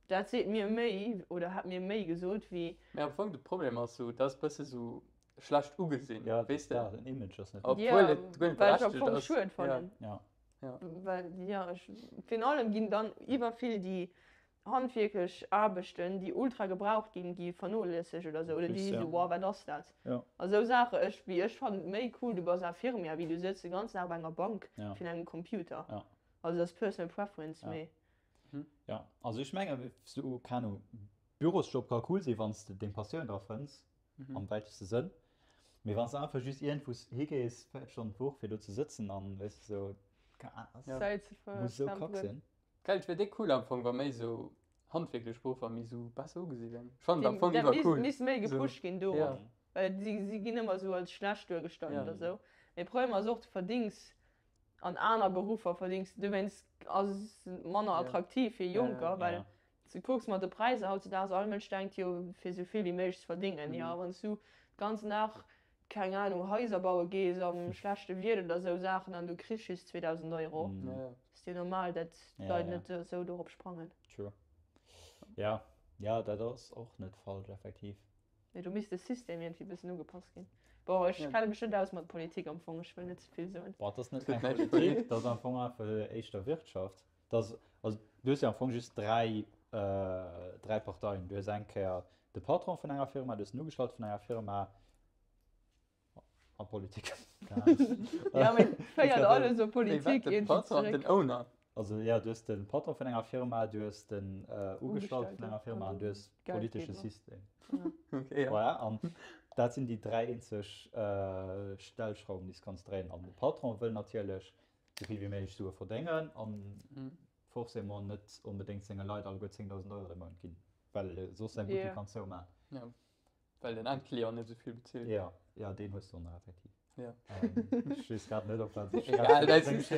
[SPEAKER 3] Dat seet mir méi oder hätt mir méi gesot wéi.
[SPEAKER 1] Mee am Fong de Problem ass esou, dat ass bësse sou schlecht ugesinn, weess de.
[SPEAKER 2] Jo, den Image ass net.
[SPEAKER 1] Obwuel et guer net
[SPEAKER 3] Well ech am
[SPEAKER 1] berechtegt
[SPEAKER 3] Fong
[SPEAKER 1] ass.
[SPEAKER 3] schued fannen.
[SPEAKER 2] Ja.
[SPEAKER 3] Well, jo, ech, virun allem ginn dann iwwervill déi Handwierklech Aarbechten, déi ultra gebraucht ginn, gi vernoléissegt oder sou, oder déi si sou, wow, wat ass dat? A sou Saache, ech, wéi ech fannen et méi cool, du bass Infirmière, wéi du sëtz de ganzen Dag op enger Bank virun engem Computer. Also dat ass personal preference, mee.
[SPEAKER 2] Jo, also ech menge sou, keng Ahnung, Bürosjob ka cool sinn, wann s de deng Passioun dra fënns, am wäiteste Sënn, mee wann s de einfach just iergendwous higees, 40 Stonnen d'Woch, fir do ze sëtzen an, weess de, sou, keng Ahnung,
[SPEAKER 3] Zäit ze
[SPEAKER 2] muss esou kack
[SPEAKER 3] verplemperen.
[SPEAKER 2] sinn.
[SPEAKER 1] Geil, et wier déck cool am Fong wa méi sou handwierklech Beruffer méi sou besser ugesi wären. Ech fannen et am Fong
[SPEAKER 3] Dat
[SPEAKER 1] iwwer cool.
[SPEAKER 3] misst méi
[SPEAKER 1] Sou,
[SPEAKER 3] gepusht ginn dorop,
[SPEAKER 1] ja.
[SPEAKER 3] well si si ginn ëmmer sou als schlecht duergestallt
[SPEAKER 1] Ja.
[SPEAKER 3] oder sou. Mee Problem ass och, du verdéngs an aner Beruffer verdéngs du, dowéinst ass et manner
[SPEAKER 1] Ja.
[SPEAKER 3] attraktiv fir
[SPEAKER 1] Ja, ja.
[SPEAKER 3] Jonker, well
[SPEAKER 2] Ja.
[SPEAKER 3] du kucks mat de Präisser hautzedaags, all Mënsch denkt jo fir sou vill wéi méiglech ze verdéngen.
[SPEAKER 1] Mhm.
[SPEAKER 3] Jo, wann s du de ganzen Dag keng Ahnung, Haiser baue gees am schlechte Wieder oder sou Saachen an du kriss just 2000 Euro, ass jo normal, dat d'Leit net esou dorop sprangen.
[SPEAKER 2] True. Ja, ja, dat ass och net falsch, effektiv.
[SPEAKER 3] Mee do misst de System iergendwéi bëssen ugepasst ginn. Bon, ech kenne mech net aus mat Politik am Fong, ech wëll net ze vill soen.
[SPEAKER 2] Boah, dat ass net keng Politik, dat ass am Fong einfach éischter Wirtschaft. Dat ass, also du hues jo am Fong just dräi, dräi Parteien. Du hues eng Kéier de Patron vun enger Firma, du hues den Ugestallte vun enger Firma a Politik.
[SPEAKER 3] Ja, mee féiert alles op Politik
[SPEAKER 1] Den Patron, den Owner.
[SPEAKER 2] Also ja, du hues de Patron vun enger Firma, du hues den Ugestallte vun enger Firma an du hues de politesche System.
[SPEAKER 1] Okay, ja.
[SPEAKER 2] Voilà, an dat sinn déi dräi eenzeg Stellschrauwen, déi s kanns dréinen. An de Patron wëll natierlech esou vill wéi méiglech Sue verdéngen an. forcément net onbedéngt senge Leit alleguer 10.000 Euro de Mount ginn, well e soss säi Buttek kann zoumaachen.
[SPEAKER 1] Ja, well den Endclient net esou vill bezilt.
[SPEAKER 2] Ja, ja, deen hues du och nach effektiv.
[SPEAKER 1] Ja.
[SPEAKER 2] Ech weess grad net, op wat ech
[SPEAKER 1] Egal, dat ist-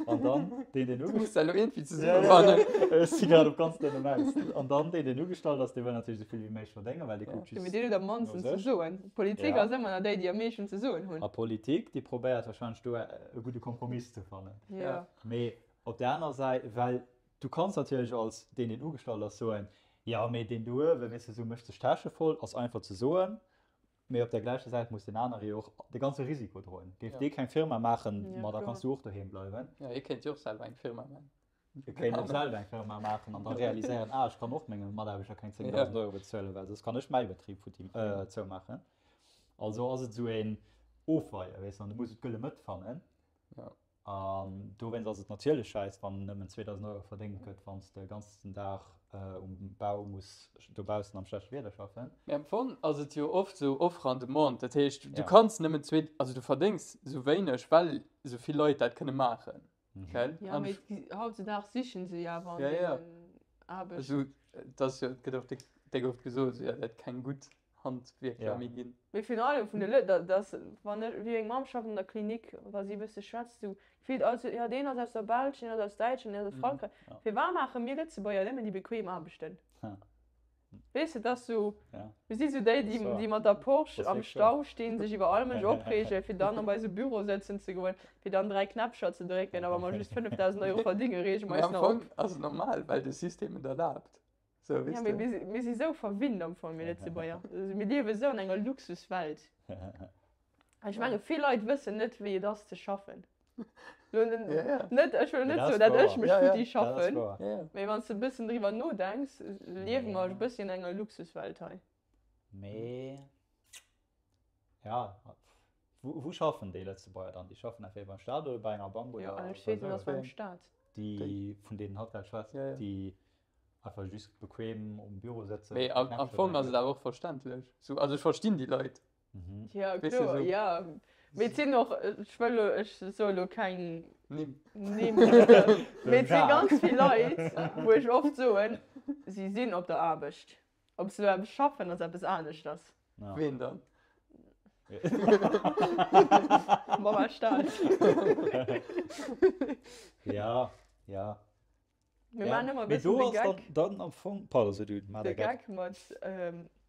[SPEAKER 2] An dann deen, deen
[SPEAKER 1] Du
[SPEAKER 2] ugestallt
[SPEAKER 1] muss da lo irgendwie zesummebannen.
[SPEAKER 2] Ech si grad op ganz dënnem Äis. An dann deen, deen ugestallt ass, dee wëll natierlech esou vill wéi méiglech verdéngen, well dee kuckt
[SPEAKER 3] Mee
[SPEAKER 2] just
[SPEAKER 3] deen huet am mannsten
[SPEAKER 2] no
[SPEAKER 3] ze
[SPEAKER 2] sech.
[SPEAKER 3] soen. D'Politik
[SPEAKER 2] Ja.
[SPEAKER 3] ass ëmmer nach déi, déi am meeschten ze soen hunn.
[SPEAKER 2] A Politik, déi probéiert warscheinlech do e gudde Kompromiss ze fannen.
[SPEAKER 3] Ja.
[SPEAKER 2] Mee op där aner Säit, well du kanns natierlech als deen, deen ugestallt ass, soen, jo, mee deen do uewe, weess de, esou mécht sech d'Täsche voll, ass einfach ze soen. Mee op der gläicher Säit muss deen anere jo och de ganze Risiko droen. Géif dee keng Firma maachen, ma da kanns du och doheem bleiwen.
[SPEAKER 1] Jo, hie kéint jo och selwer eng Firma maachen.
[SPEAKER 2] Hie kéint och selwer eng Firma maachen an da realiséieren, ah, ech kann och menge Mataarbechter keng 10.000 Euro bezuelen, well soss kann ech mäi Betrib futti zoumaachen. Also ass et esou een Ofweie, weess de, an du muss d'gëlle Mëtt fannen. An dowéinst ass et natierlech schäiss, wann nëmmen 2.000 Euro verdéngt gëtt, wann s de e ganzen Dag um Bau muss dobaussen am schlechte Wieder schaffen.
[SPEAKER 1] Mee am Fong ass et jo oft esou Offre an Demande. Dat heescht, du kanns nëmmen zwee, also du verdéngs esou wéineg, well esou vill Leit dat kënne maachen. Gell?
[SPEAKER 3] Jo, mee hautdesdaags sichen se jo awer an deenen Aarbechten.
[SPEAKER 1] Esou, et ass jo, et gëtt och déck oft gesot, esou, jo, et hätt keng gutt Handwierker méi ginn.
[SPEAKER 3] Mee virun allem vun de Lë, da, dass, wann ech, wéi meng Mamm schafft an der Klinik, wa si e bësse schwätzt, esou gefillt alles, jo deen ass aus der Belsch, deen ass aus Däitschland, deen ass aus Frankräich. Firwat maache mir Lëtzebuerger nëmmen déi bequem Aarbechten? Weess de, et ass esou, mir si sou déi, déi, déi mat der Porsche am Stau stinn, sech iwwer all Mënsch opreegen, fir dann op eise Büro sëtzen ze goen, fir dann 3 Knäppcher ze drécken, a wa mer just 5.000 Euro verdéngen, reege mer
[SPEAKER 1] Mee
[SPEAKER 3] eis
[SPEAKER 1] am
[SPEAKER 3] nach op.
[SPEAKER 1] Fong ass et normal, well de System et erlaabt. So,
[SPEAKER 3] Ja,
[SPEAKER 1] weess
[SPEAKER 3] mee
[SPEAKER 1] de.
[SPEAKER 3] mir si, mir si sou verwinnt am Fong, mir Lëtzebuerger. Also, mir liewe sou an enger Luxuswelt. An ech menge vill Leit wëssen net, wéi et ass ze schaffen. Lo, n-
[SPEAKER 1] Ja, ja.
[SPEAKER 3] net, ech wëll
[SPEAKER 2] Mee
[SPEAKER 3] net
[SPEAKER 2] dat
[SPEAKER 3] soen,
[SPEAKER 2] ass
[SPEAKER 3] dat ech
[SPEAKER 2] wouer.
[SPEAKER 3] mech
[SPEAKER 1] Ja, ja.
[SPEAKER 3] futti
[SPEAKER 2] Dat ass
[SPEAKER 3] schaffen,
[SPEAKER 2] wouer.
[SPEAKER 1] Ja, ja.
[SPEAKER 3] mee wann s de e bëssen driwwer nodenks, liewe mer
[SPEAKER 2] Ja.
[SPEAKER 3] e bëssi an enger Luxuswelt hei.
[SPEAKER 2] Mee ja, wou, wou schaffen déi Lëtzebuerger dann? Déi schaffen entweder beim Staat oder bei enger Bank
[SPEAKER 3] Jo,
[SPEAKER 2] oder
[SPEAKER 3] an ech weess,
[SPEAKER 2] bei
[SPEAKER 3] et ass
[SPEAKER 2] esou.
[SPEAKER 3] beim Staat.
[SPEAKER 2] Déi, vun deenen hatt grad schwätzt,
[SPEAKER 1] Ja, ja.
[SPEAKER 2] déi Einfach just bequem um Büro sëtzen.
[SPEAKER 1] Mee am, am Fong ass et awer och verständlech. So, also ech verstinn déi Leit.
[SPEAKER 2] Mhm.
[SPEAKER 3] Ja,
[SPEAKER 1] Weess du,
[SPEAKER 3] kloer,
[SPEAKER 1] so-
[SPEAKER 3] ja. Mee et sinn och, ech wëll lo, ech soe lo keng
[SPEAKER 1] Nimm.
[SPEAKER 3] Nimm, mee et si
[SPEAKER 2] Jacques.
[SPEAKER 3] ganz vill Leit, wou ech oft soen, si sinn op der Aarbecht. Ob se lo eppes schaffen, ass eppes aneschters.
[SPEAKER 2] Ja.
[SPEAKER 1] Ween dann?
[SPEAKER 3] Mama Staat.
[SPEAKER 2] Ja, ja.
[SPEAKER 3] Mir
[SPEAKER 2] Ja,
[SPEAKER 3] maachen ëmmer e
[SPEAKER 2] mee
[SPEAKER 3] bëssen
[SPEAKER 2] do
[SPEAKER 3] de
[SPEAKER 2] ass dann,
[SPEAKER 3] Geck.
[SPEAKER 2] dann am Fong, pardon, so du, maach
[SPEAKER 3] De
[SPEAKER 2] de Geck.
[SPEAKER 3] Geck mat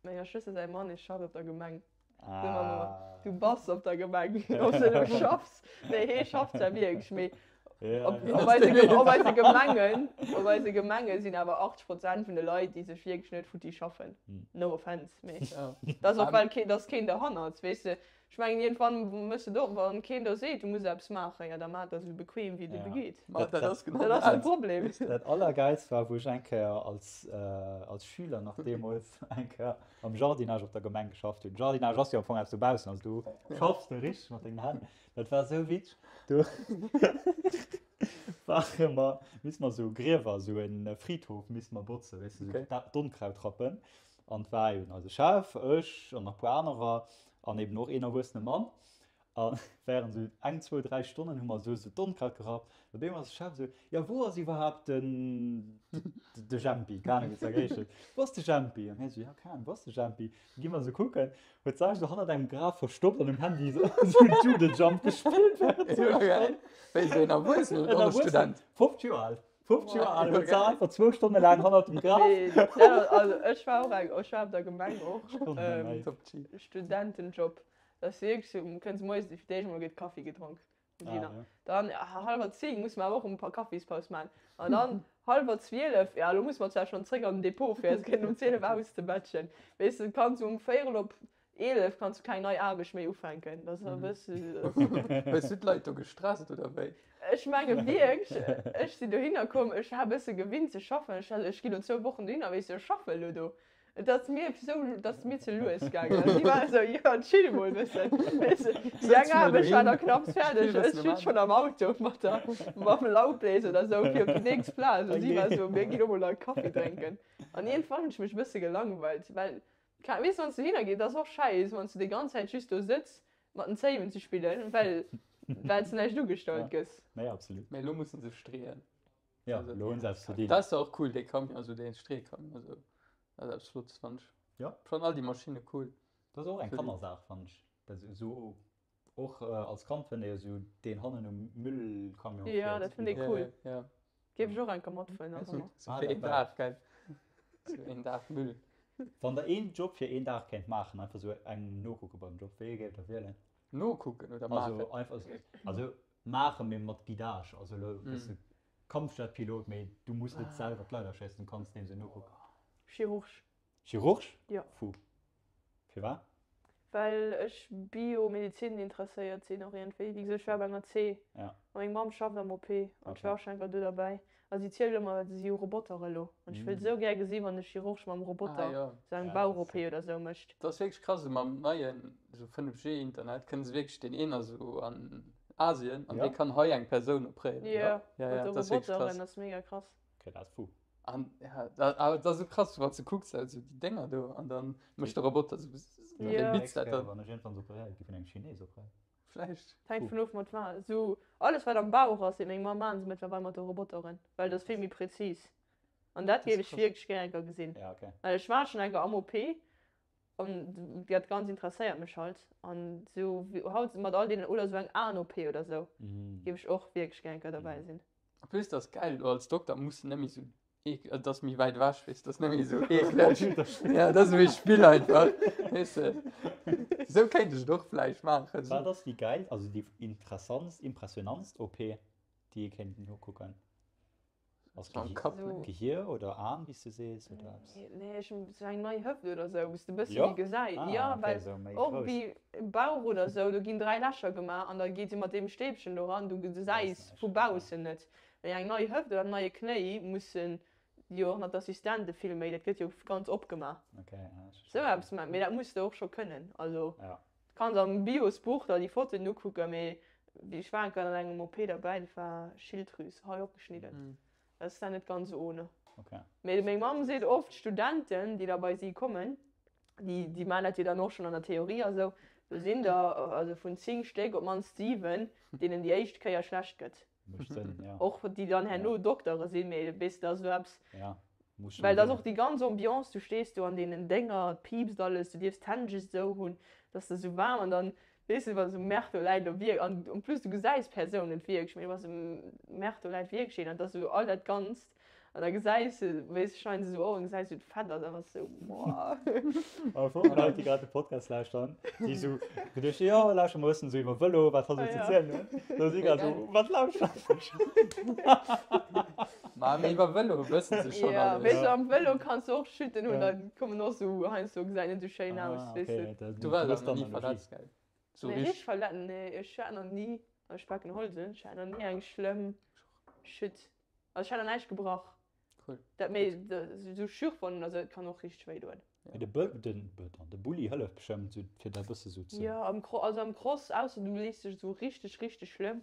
[SPEAKER 3] menger Schwëster säi Mann, dee schafft op der Gemeng. Soe mer ëmmer,
[SPEAKER 2] Ah.
[SPEAKER 3] du bass op der Gemeng, ob s de elo schaffs. Nee, hee schafft zwar wierklech, mee
[SPEAKER 2] Ja,
[SPEAKER 3] op,
[SPEAKER 2] ja.
[SPEAKER 3] op eise, Ge- op eise Gemengen, op eise Gemenge sinn awer 80 Prozent vun de Leit, déi sech wierklech net futti schaffen.
[SPEAKER 2] Hm.
[SPEAKER 3] No offense, mee
[SPEAKER 1] Ja.
[SPEAKER 3] dat ass och, well keen, dass keen derhannert, weess de. Ech mengen iergendwann muss de do, wann keen do seet, du muss eppes maachen, jo da maach dat esou bequem wéi et ebe geet.
[SPEAKER 1] Ma dat ass genau
[SPEAKER 3] Dat ass de Problem.
[SPEAKER 2] Dat allergeilst war, wou ech eng Kéier als, als Schüler nach deemools eng Kéier am Jardinage op der Gemeng geschafft hunn. Jardinage ass jo am Fong eppes dobaussen, also du schaffs do richteg mat dengen Hänn. Dat war esou witzeg. Do ware mer, misste mer esou Griewer, esou e Friedhof misste mer botzen, weess de, esou d'Onkraut rappen. An et war eben eise Chef, ech an nach e puer anerer an eben och een erwuessene Mann. A während esou eng, zwou, dräi Stonnen hu mer esou esou d'Onkraut gerappt. Op eemol ass de Chef esou, Jo, wou ass iwwerhaapt den, de Jempi? Keng Ahnung, wéi se geheescht huet. Wou ass de Jempi? An hie esou, Jo, keng Ahnung, wou ass de Jempi? Da gi mer esou kucken, huet sech esou hannert engem Graf verstoppt an um Handy esou Doodle Jump gespillt während zwou Stonnen.
[SPEAKER 1] Wéi esou een Erwuessenen oder och e Student?
[SPEAKER 2] 50 Joer al. 50 Joer al, huet se einfach zwou Stonne laang hannert dem Graf.
[SPEAKER 3] Nee, dat, also ech war och eng, ech war op der Gemeng och, ähm,
[SPEAKER 1] Top G.
[SPEAKER 3] Studentenjob. Dat ass wierklech sou, kënns moies, fir d'éischt mol gëtt Kaffi gedronk. Um
[SPEAKER 2] Ah,
[SPEAKER 3] Dinner.
[SPEAKER 2] ja.
[SPEAKER 3] Dann hallwer 10 musse mer awer och e paar Kaffispaus maachen. An dann hallwer 12, ja elo musse mer zwar schonn zréck an den Depot fir eis kënnen um 12 auszebätschen. Weess de, kanns um véierel op 11 kanns du keng nei Aarbecht méi ufänken. Dat ass e bësse.
[SPEAKER 1] Hues du d'Leit do gestresst oder wéi?
[SPEAKER 3] Ech menge wierklech, ech sinn dohinner komm, ech war e bësse gewinnt ze schaffen. Ech ech ginn lo zwou Wochen dohinner, weess du, ech schaffe lo do. Et ass mir esou, et ass mir ze lues gaangen. An si waren esou, jo, chill mol e bëssen, weess du. Déi eng Aarbecht war nach knapps fäerdeg, ech sinn schonn am Auto mat der, mam Laubbläser oder esou fir op déi nächst Plaz. An si war esou, mir ginn lo mol nach e Kaffi drénken. An iergendwann hunn ech mech e bësse gelangweilt, well Ka, weess wann s du hinner gees, ass och schäiss wann s du déi ganz Zäit just do sëtz mat den Zéiwen ze spillen, well well s du näischt ugestallt gëss.
[SPEAKER 2] Nee, absolut.
[SPEAKER 1] Mee elo mussen se streeën.
[SPEAKER 2] Ja, elo hunn se eppes verdient.
[SPEAKER 1] Dat ass och cool, dee Camion, also dee Streecamion, also dat ass eppes Flottes, fannen ech.
[SPEAKER 2] Ja.
[SPEAKER 1] Ech fannen all déi Maschinne cool.
[SPEAKER 2] Dat ass och eng Kannersaach, fannen ech. Dat esou och als Kand fënnt ee jo esou deen hannen um Müllcamion
[SPEAKER 3] fiert. Ja, dat fënnt ee cool.
[SPEAKER 1] Ja.
[SPEAKER 3] Géif ech och eng Kéier matfueren nach ëmmer.
[SPEAKER 1] Sou fir een Dag, gell? Sou een Dag Müll.
[SPEAKER 2] Wann der een Job fir een Dag kéint maachen, einfach sou engem nokucke beim Job, wéi ee géift der wielen?
[SPEAKER 1] Nokucken oder maachen?
[SPEAKER 2] Also einfach sou, also maachen, mee mat Guidage. Also elo bass de Kampfjetpilot, mee du muss net selwer d'Leit erschéissen, du kanns deem sou nokucken.
[SPEAKER 3] Chirurg.
[SPEAKER 2] Chirurg?
[SPEAKER 3] Jo.
[SPEAKER 2] Fu. Firwat?
[SPEAKER 3] Well ech Biomedizin interesséiert sinn och iergendwéi. Wéi gesot, ech war op enger C.
[SPEAKER 2] Ja.
[SPEAKER 3] A meng Mamm schafft am OP an ech war och schonn eng Kéier do derbäi. A si zielt ëmmer, well se si hu Roboter elo. An ech wëll esou gär gesi wann de Chirurg mam Roboter
[SPEAKER 1] Ah, jo.
[SPEAKER 3] esou eng
[SPEAKER 2] Ja,
[SPEAKER 3] Bauch-OP oder esou mécht.
[SPEAKER 1] Dat ass wierklech krass, esou mam neien esou 5G-Internet kënne se wierklech deen een ass esou an Asien an
[SPEAKER 2] Ja.
[SPEAKER 1] dee kann hei eng Persoun opréieren.
[SPEAKER 3] Jo,
[SPEAKER 1] Ja, ja,
[SPEAKER 3] mat de
[SPEAKER 1] dat ass wierklech
[SPEAKER 3] Roboteren
[SPEAKER 1] krass.
[SPEAKER 3] ass mega krass.
[SPEAKER 2] Okay, dat ass fu.
[SPEAKER 1] An ja, dat, awer dat ass esou krass, wann s du kucks, also déi Dénger do, an dann mécht de Roboter esou bzzz, an
[SPEAKER 3] Ja.
[SPEAKER 1] dee bitzt dat dann.
[SPEAKER 2] Wann ech iergendwann operéiert gi vun engem Chines operéiert.
[SPEAKER 1] Vläicht.
[SPEAKER 3] Hänkt vun of mat wat. Esou alles wat am Bauch ass, seet meng Mamm, maachen se mëttlerweil mat de Roboteren, well dat ass vill méi präzis. An dat géif ech wierklech gär eng Kéier gesinn.
[SPEAKER 2] Ja, okay.
[SPEAKER 3] Well ech war schonn eng Kéier am OP an dat Ganzt interesséiert mech halt. An esou wéi haut mat all deenen, oder esou eng Aen-OP oder esou, géif ech och wierklech gär eng Kéier derbäi sinn.
[SPEAKER 1] En plus dat ass geil, elo als Dokter muss de net méi sou eek, et ass méi wäit ewech, weess de, dat ass net méi sou eekleg. Ja, dat ass ewéi Spill einfach, weess de. Sou kéint ech et och vläicht maachen.
[SPEAKER 2] Wat ass déi geil, also déi interessantst, impressionantst OP, déi ee kéint nokucken? Ass
[SPEAKER 1] Am
[SPEAKER 2] Gehi
[SPEAKER 1] Kapp.
[SPEAKER 3] Sou.
[SPEAKER 2] Gehier oder Aen, wéi s de sees, oder eppes?
[SPEAKER 3] Nee, ech hunn sou eng nei Hëft oder sou, wou s de e bësse
[SPEAKER 2] Jo?
[SPEAKER 3] méi gesäis.
[SPEAKER 2] Ah,
[SPEAKER 3] Jo,
[SPEAKER 2] okay,
[SPEAKER 3] well
[SPEAKER 2] sou méi
[SPEAKER 3] och
[SPEAKER 2] grouss.
[SPEAKER 3] wéi Bauch oder sou, do ginn 3 Lächer gemaach an da geet si mat deem Stäbchen do ran, du gesäis
[SPEAKER 2] näischt,
[SPEAKER 3] vu
[SPEAKER 2] okay.
[SPEAKER 3] baussen net. Mee eng nei Hëft oder en neie Knéi mussen jo och nach d'Assistente vill méi, dat gëtt jo ganz opgemaach.
[SPEAKER 2] Okay, ja, ech
[SPEAKER 3] Sou
[SPEAKER 2] verstinn.
[SPEAKER 3] eppes, mee dat muss de och scho kënnen. Also,
[SPEAKER 2] Ja.
[SPEAKER 3] du kanns am Biosbuch der déi Fotoen ukucken, mee wéi ech war eng Kéier an engem OP derbäi, dat war Schilddrüs hei opgeschnidden. Dat ass dann net ganz esou ohne.
[SPEAKER 2] Okay.
[SPEAKER 3] Mee meng Mamm seet oft, d'Studenten, déi da bei si kommen, déi, déi maachen dat jo dann och schonn an der Theorie a sou, do sinn der, also vun 10 Stéck op d'mannst 7, deenen déi éischt Kéier schlecht gëtt.
[SPEAKER 2] Mécht Sënn, ja.
[SPEAKER 3] Och déi dann herno Doktere sinn, mee weess de, dat ass esou eppes,
[SPEAKER 2] Ja, muss schon
[SPEAKER 3] well dat ass
[SPEAKER 2] ginn.
[SPEAKER 3] och déi ganz Ambiance, du stees do an deenen Dénger, et piipst alles, du dierfs d'Hänn just esou hunn, et ass da sou waarm an dann, weess de, wa sou Merr, do läit elo wierk, an en plus du gesäis d'Persoun net wierklech, mee du bass esou, Merr, do läit wierklech een an et ass esou all dat Ganzt An da gesäis de, weess de, schneiden se esou op an gesäis wéi d'Fett ass an bass esou, Moah.
[SPEAKER 2] Am Fong Leit, déi grad de Podcast lauschteren, déi esou geduecht hunn, jo, lauschteren mer e bëssen esou iwwer Vëlo, wat hatt esou ze zielen huet, da si grad esou, wat lauschteren ech?
[SPEAKER 1] Ma mee iwwer Vëlo wëssen se schonn
[SPEAKER 3] Jo,
[SPEAKER 1] alles.
[SPEAKER 3] weess de, am Vëlo kanns du och Chuten hunn, da kommen och esou heiansdo, gesäit net esou schéin aus, weess de.
[SPEAKER 1] Du waars awer nach ni verletzt, gell? Sou
[SPEAKER 3] Nee, richteg
[SPEAKER 1] richteg?
[SPEAKER 3] verletzt, nee, ech hat nach ni, ech paken Holz un, ech hat nach ni eng schlëmm Chute. Also ech hat nach näischt gebrach.
[SPEAKER 1] Cool.
[SPEAKER 3] Dat méi sou Schürfwonnen oder sou, dat kann och richteg wéi doen.
[SPEAKER 2] Mee de Bë, den, pardon, de Bulli hëlleft bestëmmt sou fir da bësse sou ze.
[SPEAKER 3] Jo, am Cro, also am Cross, ausser du lees dech sou richteg, richteg schlëmm,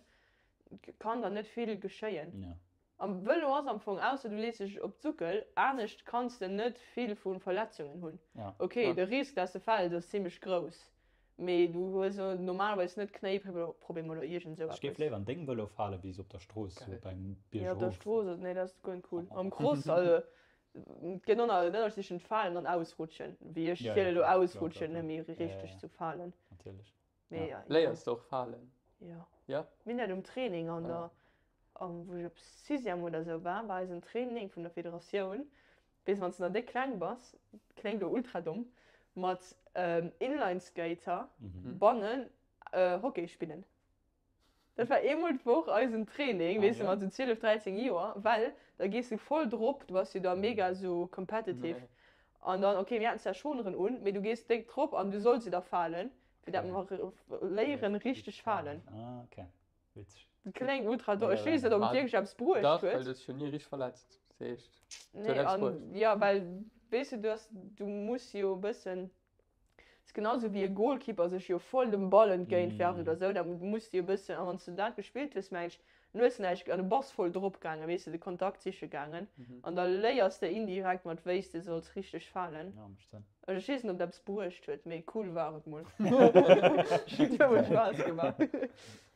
[SPEAKER 3] kann der net vill geschéien.
[SPEAKER 2] Ja.
[SPEAKER 3] Am Vëlo ass am Fong, ausser du lees dech op d'Suckel, anescht kanns de net vill vu Verletzungen hunn.
[SPEAKER 2] Ja.
[SPEAKER 3] Ok,
[SPEAKER 1] Ja.
[SPEAKER 3] de Risk dass de fäls ass zimmlech grouss, Mee du hues jo normalerweis net Knéiproblemer oder iergend esou
[SPEAKER 2] Ech géif
[SPEAKER 3] eppes.
[SPEAKER 2] léiwer an dengem Vëlo falen, wéi sou op der Strooss, sou beim
[SPEAKER 3] Nee, op der
[SPEAKER 2] Bierg erof.
[SPEAKER 3] Strooss ass, nee, dat ass guer net cool. Am Cross, also, et gëtt en Ënnerscheed tëschent falen an ausrutschen. Wéi ech
[SPEAKER 2] Ja, ja,
[SPEAKER 3] zielen elo
[SPEAKER 2] klar, klar, klar,
[SPEAKER 3] ausrutschen,
[SPEAKER 2] klar.
[SPEAKER 3] net méi
[SPEAKER 2] Ja, ja,
[SPEAKER 3] richteg
[SPEAKER 2] ja.
[SPEAKER 3] zu falen.
[SPEAKER 2] Natierlech.
[SPEAKER 3] Mee
[SPEAKER 2] Ja.
[SPEAKER 3] ja.
[SPEAKER 1] Léiers de och falen?
[SPEAKER 3] Jo.
[SPEAKER 1] Ja?
[SPEAKER 3] Mir hunn dat um Training an
[SPEAKER 1] Ah.
[SPEAKER 3] der, am, wou ech op Sixième oder esou war, war eisen Training vun der Federatioun, Weess wanns de nach déck kleng bass, kléngt lo ultra domm, mat Inlineskater bannen Hockey spillen. Dat war eemol d'Woch eisen Training, weess de, mat sou 12, 13 Joer, well da gees du voll drop, du bass jo da mega sou competitive an dann, ok, mir haten zwar Schoneren un, mee du gees déck drop an du solls jo da falen, fir dat mer léieren richteg falen.
[SPEAKER 2] Witzeg.
[SPEAKER 3] Kléngt ultra domm. Ech weess net, ob et wierklech eppes bruecht
[SPEAKER 1] Dach, well
[SPEAKER 3] huet.
[SPEAKER 1] du hues dech jo ni richteg verletzt. Dat heescht, et huet
[SPEAKER 3] Nee,
[SPEAKER 1] eppes
[SPEAKER 3] an
[SPEAKER 1] bruecht.
[SPEAKER 3] jo, well, weess de, du has, du muss jo e bëssen, et ass genau sou wéi e Goalkeeper sech jo voll dem Ball entgéint werft oder sou, da muss de jo e bëssen, a wann s de dat gespillt hues, meng ech, du hues näischt, an du bass voll drop gaangen, weess de, de Kontakt siche gaangen, an da léiers de indirekt mat wéi s de solls richteg falen.
[SPEAKER 2] Ja, mécht Sënn.
[SPEAKER 3] Also ech weess net, ob dat eppes bruecht huet, mee cool war et mol. Et huet mol Spaass gemaach.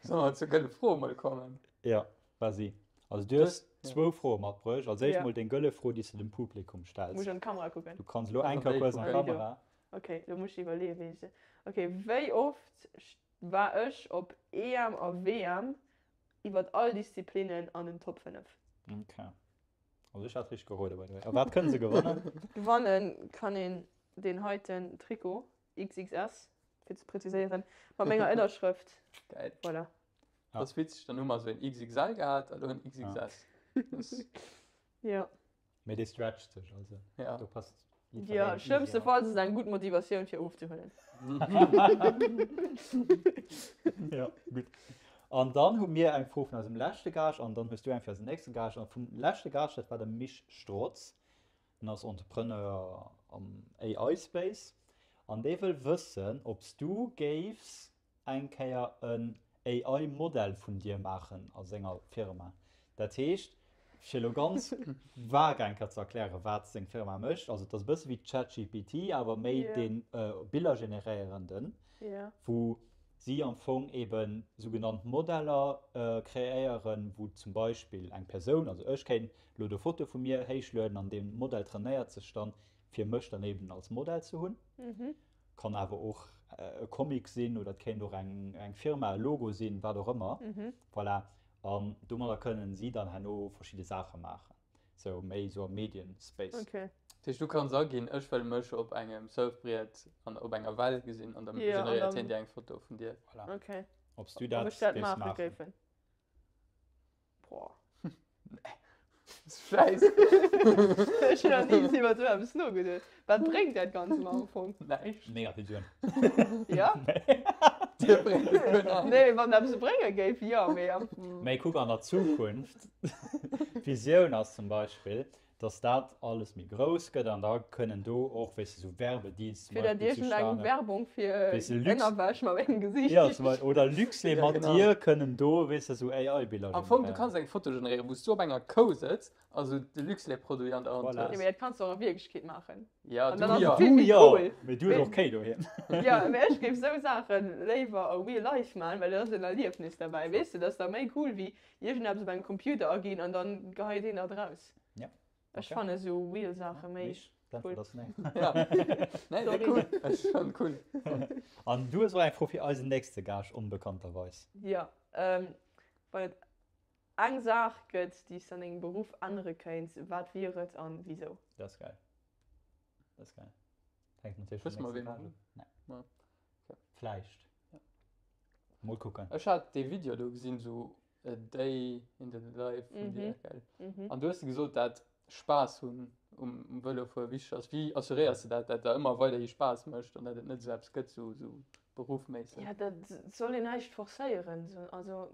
[SPEAKER 1] Solle mer zur gëlle Fro mol kommen?
[SPEAKER 2] Jo, vas-y. Also du hues zwou Froe matbruecht. Als éischt mol deng gëlle Fro, déi s de dem Publikum stells.
[SPEAKER 3] Muss ech an d'Kamera kucken?
[SPEAKER 2] Du kanns elo eng Kéier kuerz an d'Kamera.
[SPEAKER 3] Ok, lo muss ech iwwerleeën, wéi ech se. Ok, wéi oft war ech op EM a WM iwwert all Disziplinnen an den Top 5?
[SPEAKER 2] Ok. Also ech hat richteg geroden, by the way. A wat kënne se gewannen?
[SPEAKER 3] Gewanne kann een deen heiten Trikot, XXS fir ze präziséieren, mat menger Ënnerschrëft.
[SPEAKER 1] Geil.
[SPEAKER 3] Voilà.
[SPEAKER 1] Dat ass witzeg, dann hu mer esou een XXL gehat a lo en XXS.
[SPEAKER 3] Jo.
[SPEAKER 2] Mee dee stretcht sech, also
[SPEAKER 1] Ja.
[SPEAKER 2] do passt
[SPEAKER 3] Jo,
[SPEAKER 2] jiddwereen easy
[SPEAKER 3] schlëmmstefalls ass et eng gutt Motivatioun fir ofzehuelen.
[SPEAKER 2] Ja, gutt. An dann hu mir eng Fro vun eisem leschte Gaascht an dann hues du eng fir eisen nächste Gaascht. An vum leschte Gaascht, dat war de Misch Strotz. En ass Entrepreneur am AI-Space an dee wëll wëssen, ob s du géifs eng Kéier en AI-Modell vun dir maachen a senger Firma. Dat heescht, fir elo ganz vague eng Kéier ze erklären, wat seng Firma mécht, also et ass e bësse wéi ChatGPT, awer méi dee Billergeneréierenden, wou si am Fong eebe sougenannt Modeller kreéieren, wou zum Beispill eng Persoun, also ech kéint elo do Fotoe vu mir héichlueden an dee Modell trainéiert sech dann, fir mech dann eeben als Modell ze hunn. Kann awer och e Comic sinn oder et kéint och eng eng Firma, e Logo sinn, wat och ëmmer. Voilà. An domadder kënnen si dann herno verschidde Saache maachen. Sou méi sou am Medienspace.
[SPEAKER 3] Okay.
[SPEAKER 1] Dat heescht, du kanns aginn, ech wëll mech op engem Surfbriet an op enger Well gesinn an da
[SPEAKER 3] Ja, an
[SPEAKER 1] generéiert
[SPEAKER 3] dann.
[SPEAKER 1] hien dir eng Foto vun dir.
[SPEAKER 2] Voilà.
[SPEAKER 3] Okay.
[SPEAKER 2] Ob s du
[SPEAKER 3] Ob
[SPEAKER 2] dat
[SPEAKER 3] ech dat
[SPEAKER 2] géifs
[SPEAKER 3] maache
[SPEAKER 2] maachen.
[SPEAKER 3] géifen? Boah.
[SPEAKER 1] Scheiss.
[SPEAKER 3] Ech hunn nach ni iwwer esou eppes nogeduet. Wat bréngt dat Ganze mer am Fong?
[SPEAKER 1] Näischt.
[SPEAKER 2] Mega vill Suen.
[SPEAKER 3] Ja?
[SPEAKER 1] Dir bréngt et guer näischt.
[SPEAKER 3] Nee, wann eppes brénge géif, jo, mee am.
[SPEAKER 2] Mee kuck an der Zukunft, d'Visioun ass zum Beispill, dass dat alles méi grouss gëtt an da kënnen do och, weess de, sou Werbedeals zum
[SPEAKER 3] Fir dat
[SPEAKER 2] Beispill
[SPEAKER 3] iergendeng
[SPEAKER 2] zustane,
[SPEAKER 3] Werbung fir
[SPEAKER 2] weess de, Lux,
[SPEAKER 3] Ënnerwäsch mat mengem Gesiicht
[SPEAKER 2] ja, zum Beispill, oder Luxlait
[SPEAKER 1] Ja,
[SPEAKER 2] mat
[SPEAKER 1] genau.
[SPEAKER 2] dir kënnen do, weess de, sou AI-Biller
[SPEAKER 1] Am Fong, du
[SPEAKER 2] generéieren.
[SPEAKER 1] kanns eng Foto generéieren, wou s du op enger Kou sëtz a sou de Luxlait-Produit an der Hand
[SPEAKER 2] Voilà.
[SPEAKER 3] Jo,
[SPEAKER 1] hues.
[SPEAKER 3] mee dat kanns de och a Wierklechkeet maachen.
[SPEAKER 1] Ja,
[SPEAKER 3] An
[SPEAKER 1] du
[SPEAKER 3] dann ass
[SPEAKER 1] jo.
[SPEAKER 3] et vill
[SPEAKER 2] Du
[SPEAKER 3] méi
[SPEAKER 2] jo,
[SPEAKER 3] cool.
[SPEAKER 2] mee du hues
[SPEAKER 3] Mee,
[SPEAKER 2] och Kéi doheem.
[SPEAKER 3] ja, mee ech géif sou Saache léiwer a real life maachen, well da ass en Erliefnis derbäi, weess de? Dat ass da méi cool wéi iergendeppes op engem Computer aginn an dann geheit een dat raus.
[SPEAKER 2] Ja.
[SPEAKER 3] Ech
[SPEAKER 2] Okay.
[SPEAKER 3] fanne sou real Saache méi
[SPEAKER 2] Mich,
[SPEAKER 3] cool.
[SPEAKER 2] d'Äntwert ass nee.
[SPEAKER 1] Ja. Nee, nee,
[SPEAKER 3] Sorry.
[SPEAKER 1] cool. Ech fannen cool.
[SPEAKER 2] An du hues och eng Fro fir eisen nächste Gaascht, onbekannterweis.
[SPEAKER 3] Ja, ähm, wann et eng Saach gëtt, déi s de an dengem Beruff ännere kéints, wat wier et an wisou?
[SPEAKER 2] Dat ass geil. Dat ass geil. Hänkt natierlech
[SPEAKER 1] Wësse
[SPEAKER 2] vum
[SPEAKER 1] mer,
[SPEAKER 2] nächste
[SPEAKER 1] wee mer
[SPEAKER 2] Gaascht
[SPEAKER 1] hunn?
[SPEAKER 2] of. Nee.
[SPEAKER 1] Ja. Okay.
[SPEAKER 2] Vläicht. Mol kucken.
[SPEAKER 1] Ech hat dee Video do gesinn, sou A day in the life vun dir, gell? An du hues gesot, dat Spaass hunn um Vëlofuere wichteg ass. Wéi assuréiers de dat, dat der ëmmer weiderhi Spaass mécht an dat et net esou eppes gëtt, sou sou beruffméisseg?
[SPEAKER 3] Ja, dat soll een näischt forcéieren. Also,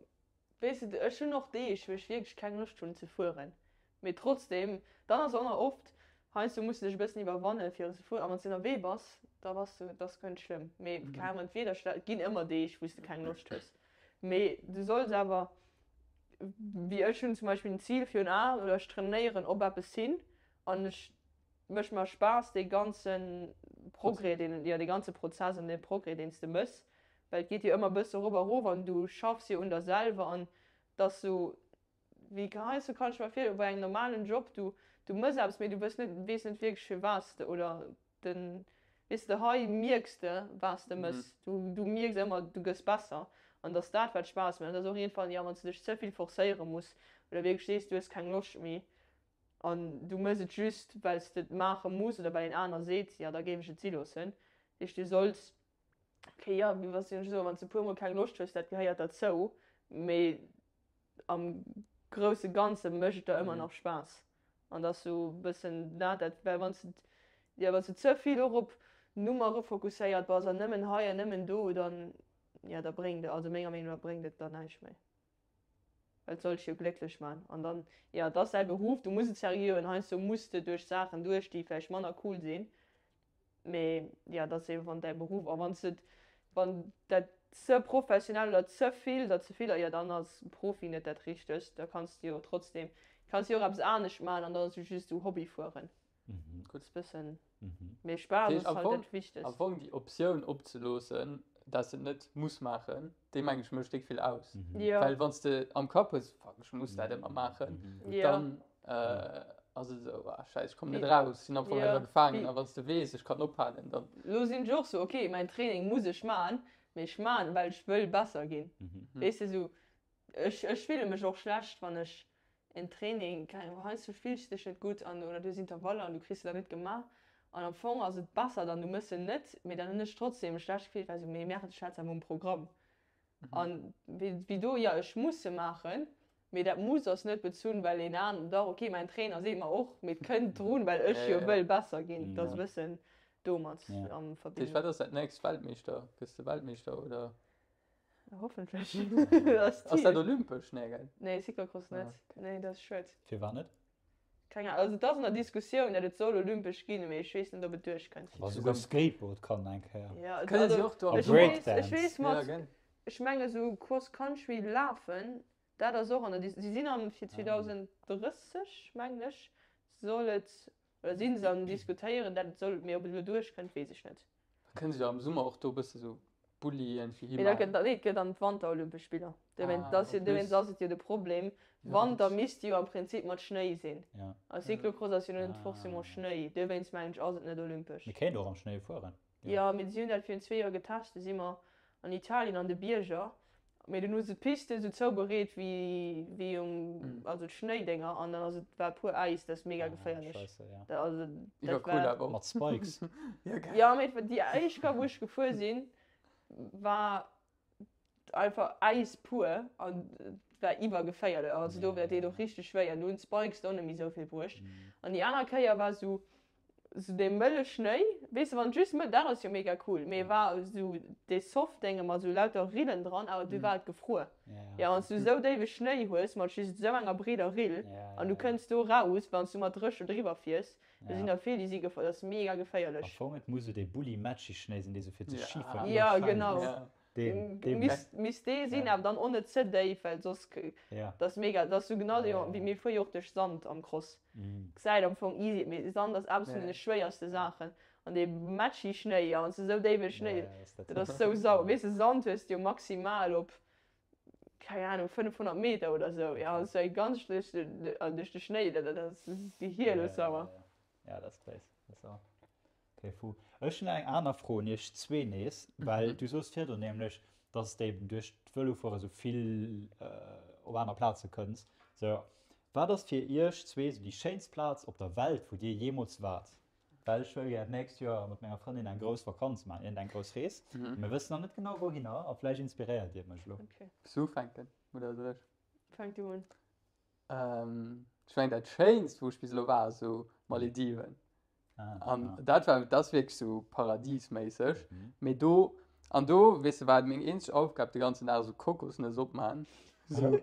[SPEAKER 3] weess de, ech hunn och Deeg, wou ech wierklech keng Loscht hunn ze fueren. Mee trotzdem, dann ass och nach oft, heiansdo muss de dech e bëssen iwwerwannen, fir ze fueren. A wann s de ënnerwee bass, da bass du, dat ass guer net schlëmm. Mee keng Ahnung, wann d'Wieder schle, et ginn ëmmer Deeg, wou s de keng Loscht hues. Mee du solls awer, wéi ech hunn zum Beispill en Zil virun Aen oder ech trainéieren op eppes hin an ech mécht mer Spaass dee ganze Progrès, deen, jo dee ganze Prozess an dee Progrès, deen s de méchs, well et geet jo ëmmer e bësse erop a erof an du schaffs jo un der selwer an et ass sou, Wéi heiansdo kann ech mer virstellen, bei engem normalen Job, du du mëss eppes, mee du wëss net, weess net wierklech firwat s de oder den, weess de, hei mierks de wat s de mëss, du du mierks ëmmer, du gëss besser an dass dat wat Spaass mécht. An dass och iergendwann, jo, wann s de dech ze vill forcéiere muss oder wierklech sees, du hues keng Loscht méi an du mëss et just well s de et maache muss oder well een aner seet, jo da géif ech et si loossen. Dat heescht, du solls, okay, jo, wéi wat soll ech soen, wann s de e puermol keng Loscht hues, dat gehéiert derzou, mee am grousse Ganze mécht et der ëmmer nach Spaass. An dass sou e bëssen dat, dat, well wann s de, jo, wann s de ze vill och op Nummere fokusséiert bass an nëmmen hei an nëmmen do, dann, jo, da bréngt et, also menger Meenung no bréngt et dann näischt méi. Well et soll dech jo glécklech man. An dann, jo, et ass däi Beruff, du muss et seriö huelen. Heiansdo muss de duerch Saachen duerch, déi vläicht manner cool sinn, Mee jo, dat ass eben wann däi Beruff a wann s de wann dat ze professionell oder ze vill der ze vill, jo dann ass Profi net dat Richtegt. Da kanns de jo trotzdem kanns jo och eppes anescht maachen an dann ass et just esou Hobby fueren.
[SPEAKER 1] Gutt.
[SPEAKER 3] Ass bëssen, mee Spaass ass halt dat Wichtegst.
[SPEAKER 1] Am Fong déi Optioun opzeloossen. Dass de et net muss maachen, dee meng ech mécht déck vill aus. Well wann s de am Kapp hues, fuck ech muss dat ëmmer maachen, dann ass et esou, ah scheiss ech kommen net eraus, sinn am Fong einfach gefaangen. A wann s de weess, ech kann ophalen, dann.
[SPEAKER 3] Lo sinn ech och sou, ok mäin Training muss ech maachen, mee ech maachen well ech wëll besser ginn. Weess de sou, ech ech fille mech och schlecht wann ech en Training, keng Ahnung, heiansdo fills de dech net gutt an oder du hues Intervaller an du kriss se dann net gemaach an am Fong ass et besser dann du mëss se net, mee dann hunn ech trotzdem e schlecht Gefill, well sou mee mir maachen d'Schätz awer um Programm an wéi wéi do, jo ech muss se maachen, mee dat muss ass net bezunn well een aner, dach ok mäin Trainer seet mer och, mee et kënnt drun well ech jo wëll besser ginn, et ass e bëssen domat am
[SPEAKER 1] Dat heescht,
[SPEAKER 3] Verbindung.
[SPEAKER 1] wat ass dat nächst? Weltmeeschter? Gëss de Weltmeeschter oder?
[SPEAKER 3] Hoffentlech.
[SPEAKER 1] Ass dat olympesch? Nee, gell?
[SPEAKER 3] Nee, Cyclocross net. Ah, okay. Nee, dat ass schued.
[SPEAKER 2] Firwat net?
[SPEAKER 3] Keng Ahnung. Also et ass an der Diskussioun, datt et soll olympesch ginn, mee ech weess net, ob et duerchkënnt.
[SPEAKER 2] Wa souguer Skateboard kann eng Kéier.
[SPEAKER 3] Ja,
[SPEAKER 1] Kënnen
[SPEAKER 3] also,
[SPEAKER 1] si och do
[SPEAKER 2] A
[SPEAKER 1] am
[SPEAKER 3] ech weess,
[SPEAKER 2] Breakdance.
[SPEAKER 3] ech weess
[SPEAKER 1] Ja,
[SPEAKER 3] mat,
[SPEAKER 1] gell?
[SPEAKER 3] ech menge sou Cross Country lafen, dat ass och an der Dis, si sinn am fir 2030, mengen ech, soll et, oder si se am diskutéieren, datt et soll, mee ob et elo duerchkënnt, weess ech net.
[SPEAKER 1] Da kënnen se jo am Summer och do e bësse sou Bulli iergendwéi
[SPEAKER 3] Mee dat
[SPEAKER 1] himaachen.
[SPEAKER 3] gëtt, nee, et gëtt an d'Wanterolympesch Spiller. Dowéinst,
[SPEAKER 1] Ah,
[SPEAKER 3] dat ass jo,
[SPEAKER 1] en
[SPEAKER 3] dowéinst
[SPEAKER 1] plus.
[SPEAKER 3] ass et jo de Problem.
[SPEAKER 1] Ja,
[SPEAKER 3] Wanter
[SPEAKER 1] dat.
[SPEAKER 3] misst jo am Prinzip mat Schnéi sinn.
[SPEAKER 2] Ja.
[SPEAKER 3] A Cyclocross ass jo net forcément
[SPEAKER 2] Ah.
[SPEAKER 3] Schnéi. Dowéinst mengen ech, ass et net olympesch.
[SPEAKER 2] Mir kéint och am Schnéi fueren.
[SPEAKER 3] Jo, ja, mee si hunn dat virun zwee Joer getest. Du si mer an Italien an de Bierger, mee dunn hu se d'Piste esou zoubereet wéi, wéi um, also d'Schnéidénger an dann ass et, war pur Äis, dat ass mega
[SPEAKER 2] Ah,
[SPEAKER 3] geféierlech.
[SPEAKER 2] scheisse, ja.
[SPEAKER 3] Dat, also,
[SPEAKER 1] Iwwer
[SPEAKER 3] dat
[SPEAKER 1] cool
[SPEAKER 3] war.
[SPEAKER 1] awer och.
[SPEAKER 2] Mat Spikes.
[SPEAKER 1] Ja, geil.
[SPEAKER 3] Ja, mee déi éischt Kéier, wou ech gefuer sinn, war einfach Äis pur an et war iwwergeféierlech. Also do war deet och richteg wéi an do hunn d'Spikes dann net méi esou vill bruecht. An déi aner Kéier war esou esou dee mëlle Schnéi, weess de wann just mëll, dat ass jo mega cool, mee war esou dee soft Dénge mat esou lauter Rillen dran, awer du war et gefruer. Jo wann s du esou déiwe Schnéi hues mat just esou enger breeder Rill an du kënns do raus, wann s du mat dréche driwwer fiers, do sinn der vill déi si gefruer, dat ass mega
[SPEAKER 2] Am
[SPEAKER 3] geféierlech.
[SPEAKER 2] Fong et muss esou dee Bulli-Matschig-Schnéi sinn, dee sou fir ze Skifueren
[SPEAKER 3] Jo
[SPEAKER 2] iwwerfält
[SPEAKER 3] genau.
[SPEAKER 2] ass. Deen, deen
[SPEAKER 3] Misst, misst dee sinn, awer dann och net ze déif, well soss, dat ass mega, dat ass sou genau sou wéi mir fuere jo och duerch Sand am Cross. Gesäit am Fong easy, mee Sand ass eppes vun de schwéierste Saachen. An dee Matschy-Schnéi, a wann s de sou déiwe Schnéi, dat ass sou sauer. Weess de, Sand hues de jo maximal op, keng Ahnung, 500 Meter oder sou, jo, wann s du eng ganz duerch de, duerch de Schnéi, dat ass gehierlos sauer.
[SPEAKER 2] Ja, dat ass béis, dat ass sauer. Okay, fu. Ech hunn eng aner Fro un iech zwee nees, well du soos virdrun nämlech, dass de eben duerch d'Vëlofuere sou vill op aner Plaze kënns. Sou, wat ass fir iech zwee sou déi schéinst Plaz op der Welt, wou dir jeemools waart? Well ech wëll gär d'nächst Joer mat menger Frëndin eng grouss Vakanz maachen, iergendeng grouss Rees. Mir wëssen nach net genau wouhinner a vläicht inspiréiert dir mech elo.
[SPEAKER 3] Okay.
[SPEAKER 1] Wëlls du ufänken oder soll ech?
[SPEAKER 3] Fänk du un.
[SPEAKER 1] Ech mengen dat schéinst wou ech bis elo war ass esou Malediven. An dat war dat ass wierklech sou paradiesméisseg. Mee do an do weess de war meng eenzeg Aufgab de ganzen Dag esou Kokosnëss opman. Sou